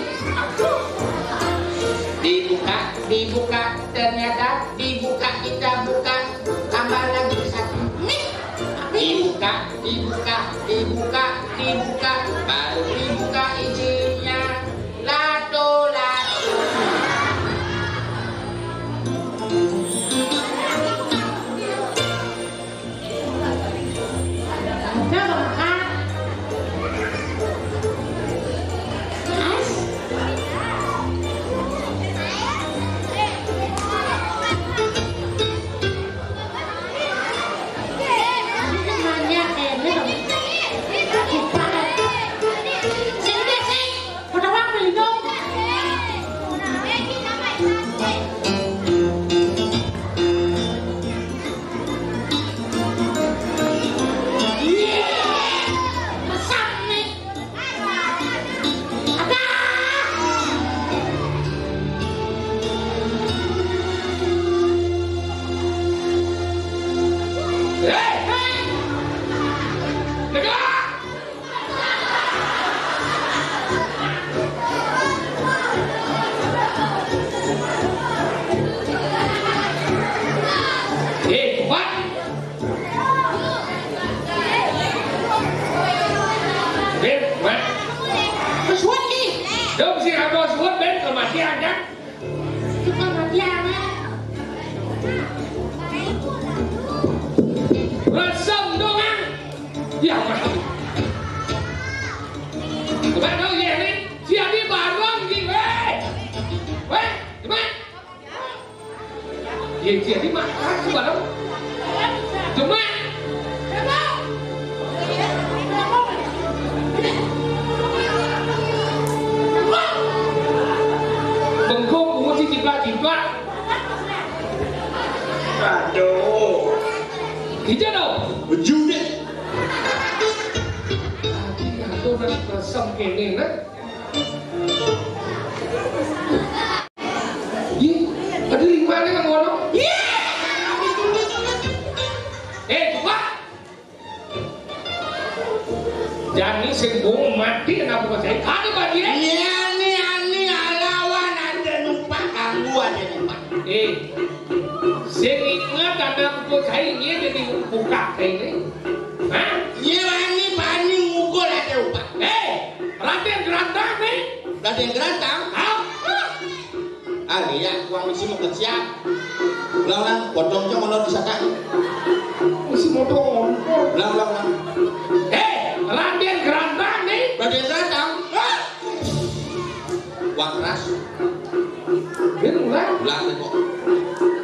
Dibuka, dibuka, ternyata dibuka, kita buka, tambah lagi satu. Nih, dibuka, dibuka, dibuka, dibuka, baru dibuka isinya. Lato, lato. Ya, Mas. Coba dong, ya, ini. Si Adi bareng, Ki. Weh. Weh, coba. Ya, si Adi mah, coba dong. Coba. Bengkok, bungut si jiplak-jiplak. Aduh. Hijau dong. Baju deh. Tadi ada orang kesem kene, nah. Ih, ada lima nih yang ngono. Eh, coba. Jani sing bung mati kenapa kok saya? Ada bagian? Iya nih, ani alawan ada lupa, ganggu ada lupa. Eh, sing ingat ada buku saya ini jadi buka kayak ini. Hah? Iya, ani bani ngukul ada lupa. Eh, Raden Gerantang nih. Raden Gerantang? Hah? Ah, iya, uang isi mau siap. Ulang, ulang, potong cong kalau bisa tak. Isi motor. Ulang, ulang, ulang. Eh, Raden Gerantang nih. Raden Gerantang. Ah! Uang keras. Dia ulang. Ulang, kok.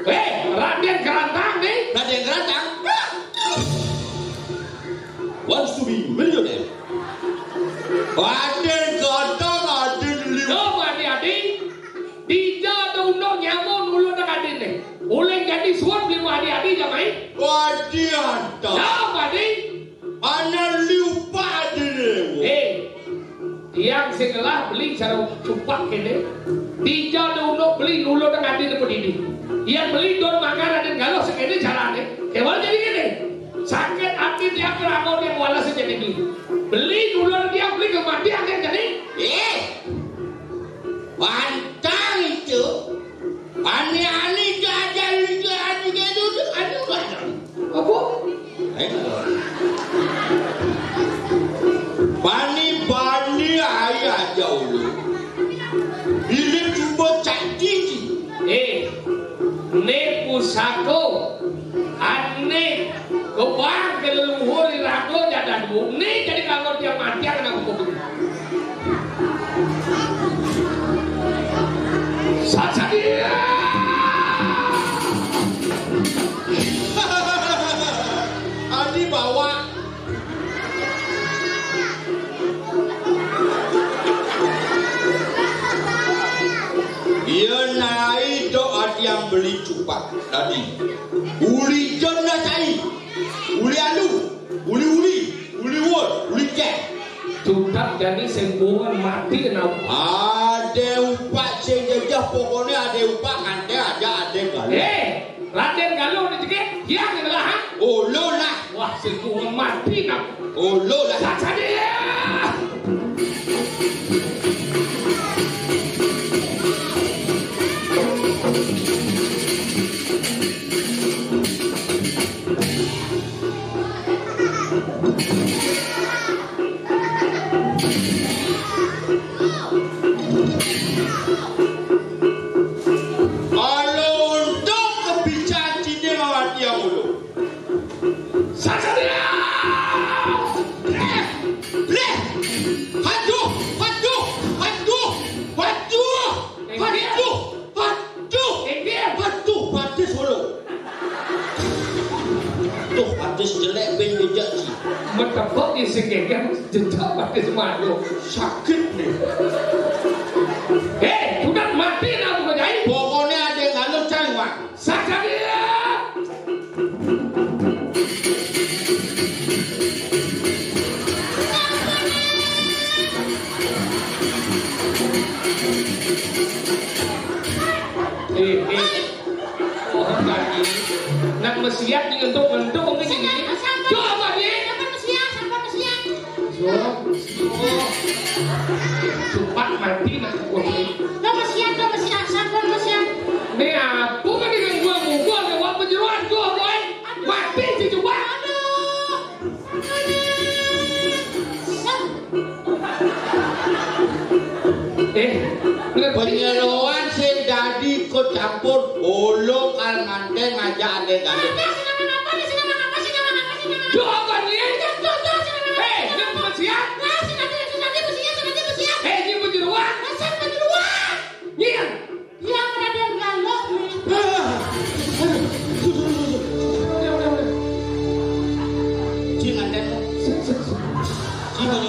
Eh, Raden Gerantang nih. Raden Gerantang. Ah! Wants to be millionaire. Raden Gerantang, Raden Liu. Yo, Mati Adi. Dija ada unduk nyamun ulu nang adin nih. Uleng jadi suan beli Mati Adi jamai. Wadi ada. Yo, Mati. Mana liu Pak Adi nih? Eh, tiang sing ngelah beli cara cupak kene. Dija ada unduk beli ulu nang adin nih didi. Yang beli don makan adin galuh sekene carane. Kewal jadi kene. Sakit hati dia kerangkau dia kuala sejadi beli. Beli dulu dia beli kematian dia jadi. Eh, pantang itu. Ani-ani jajal itu, ani jajal itu, ani barang. Apa? Eh? Bani-bani ayah jauh. Ini cuba cak cici. Eh, ne pusako, ane kebang ke leluhur irago jadan bu. Ne jadi kalau dia mati akan aku kutuk. Saja dia. Adi bawa. Iya nai dok ati yang beli cupak tadi. Uli jon na cai. Uli alu. Uli uli. Uli wol. Uli cek. Cupak jani sembuhan mati kenapa? Ada upak sing jajah pokoknya ada upak nganti aja ada galuh. Eh, Raden Galuh ni cekik, dia ni lah, ha? Oh, lo lah. Wah, si gua mati nak. Oh, lo lah. Tak jadi ya. Kalau untuk kebicaraan sini mawati yang dulu. Sasaria! Bleh! Bleh! Aduh! Aduh! Aduh! Aduh! Aduh! Aduh! Aduh! Aduh! Patis solo. Tuh, patis jelek ben jejak sih. Metepok di sing geger jejak patis malu. Sakit nih. Hei, sudah mati lah bukan jahit. Pokoknya ada yang halus cang, Mak. Saja dia. Eh, eh. Orang lagi. Nak mesiat ni untuk ngentuk mungkin ini. Sabar, sabar. Coba dia. Sabar, mesiat, sabar, mesiat. Suruh. Sumpah mati nak gua. Lo mesiat, lo mesiat, sabar, mesiat. Ni apa kan dengan gua mukul ke gua penjeruan gua, boy. Mati si coba. Aduh. Eh, penyeroan sing dadi ikut campur, olo kal manten ngajak ade galuh. Coba ni.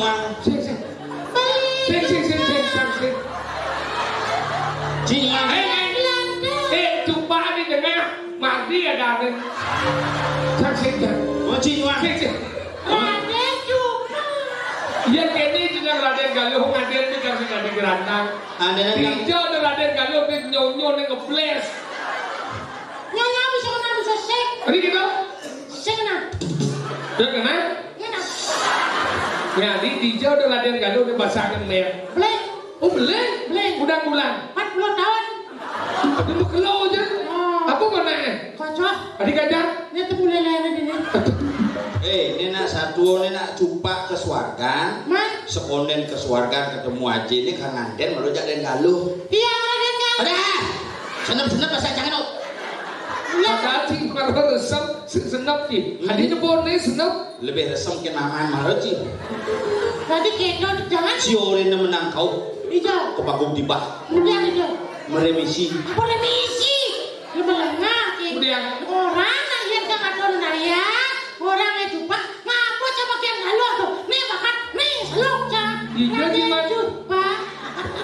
Sing, sing. Sing, sing, sing, sing, sing, sing. Cing, Mang. Eh, eh. Eh, cupak di tengah. Mati ya, Daden. Sing, sing, sing. Oh, Cing, Mang. Sing, sing. Raden Cuma. Iya, kene jeneng Raden Galuh, ngaden di kang sing adi gerantang. Ada yang Tijo ada Raden Galuh, di nyonyo ning ngebles. Nyonyo bisa kena, bisa sik. Tadi gitu? Sik kena. Udah kena? Kena. Ya, di Tijo ada Raden Galuh di pasangan mer. Belek. Oh, belek? Belek. Udah bulan. Empat puluh tahun. Dia mau kelo aja. Oh. Apa mana ya? Kocok. Tadi kaca? Dia tuh mulai lele ini. Eh, ini nak satu, ini nak cupak ke swargan. Mas. Sekonden ke swargan ketemu aja ini kang ngaden malu jadi galuh. Iya, Raden Galuh. Ada. Senep-senep bahasa jangan, oh. Iya. Padahal sing malu resep, sing senep ki. Hmm. Adi nyebutnya senep. Lebih resem ke naman malu, Cing. Berarti kedo jangan. Si Orin menang kau. Iya. Kepagung tiba. Iya, iya. Meremisi. Apa remisi? Lu melengah, Cing. Kemudian. Orang yang kang adon naya, orang yang cupak, ngapa coba kian galuh tuh? Nih bakat, nih seluk, Cang. Iya, Raden gimana? Cupak,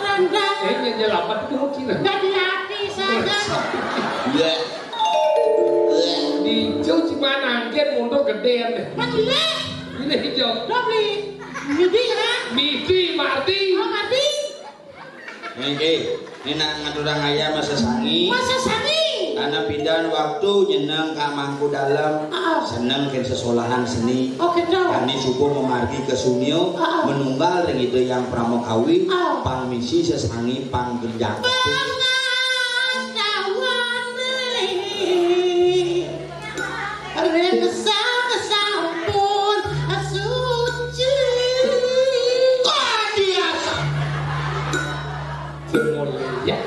Rangga. Eh, nyanyal apa tuh, Cing? Dari hati saja. Iya. Hijau cuman angker mundur gedean deh. Mana? Ini hijau. Udah beli. Midi, kan? Midi, Mardi. Oh, Mardi. Nggih, ini nak ngaturang ayah masa sangi. Masa sangi. Karena pindahan waktu nyeneng Kak Mangku Dalam. Heeh. Seneng ken sesolahan seni. Oh, gitu. Kami subuh memargi ke Sunio, Heeh. Menunggal ring ida yang pramakawi, Heeh. Pang misi sesangi pang gerjang. Pangasta wani. Ring sang sampun suci. Kadiasa. Mulia.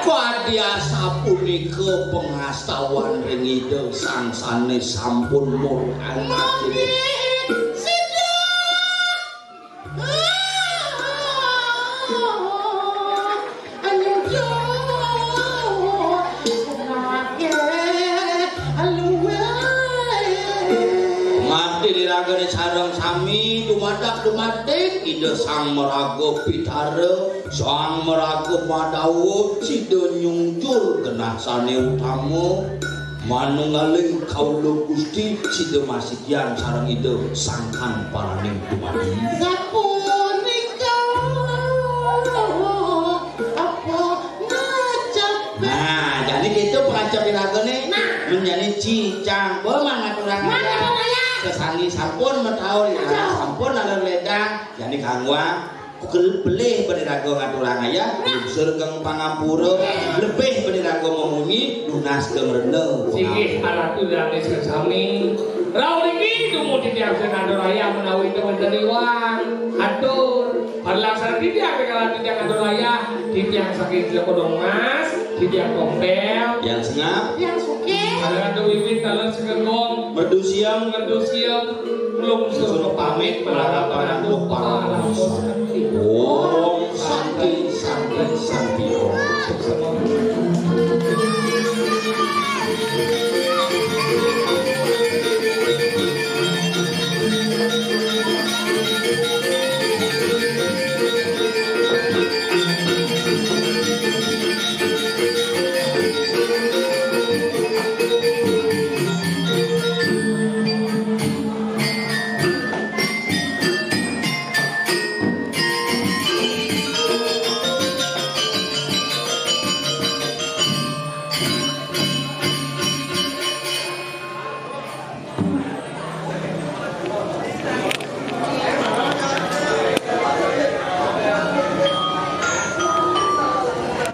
Kadiasa punika pengastawan ring Ida Sang Sanes sampun murkan. Mangkin sida Mati diragane sareng sami dumadak dumadik Ida Sang Maraga Pitara, Sang Maraga Madawa, sida nyungcur genah sane utama. Manunggaling kaula Gusti sida masigian sareng Ida Sangkan Paraning Dumadi. Sapunika apa ngajab? Nah, jani gitu pengajab iragane. Nah. Menjadi cicang. Bo mangaturang Mangaturang ayah. Ayah. Sesani sampun metaun, Aduh. Sampun lalur ledang. Jani kangguang. Kel-, pelih paniraga ngaturang ayah, lungsur keng pangampura, lebih paniraga memunyi, lunas keng rena. Singgih Ratu Danis sami. Rauh niki dumugi titiang sing ngatur ayah menawi wonten iwang. Atur. Parlaksana titiang kang ngatur ayah, titiang saking Jloko Dongas, titiang Kompel. Yang sengap. Yang sugih. Ada Ratu Wiwit, kalau segegong. Merdu siang. Merdu siang. Lungsur pamit, malarapan antuk para Om Santi, Santi, Santi, Om.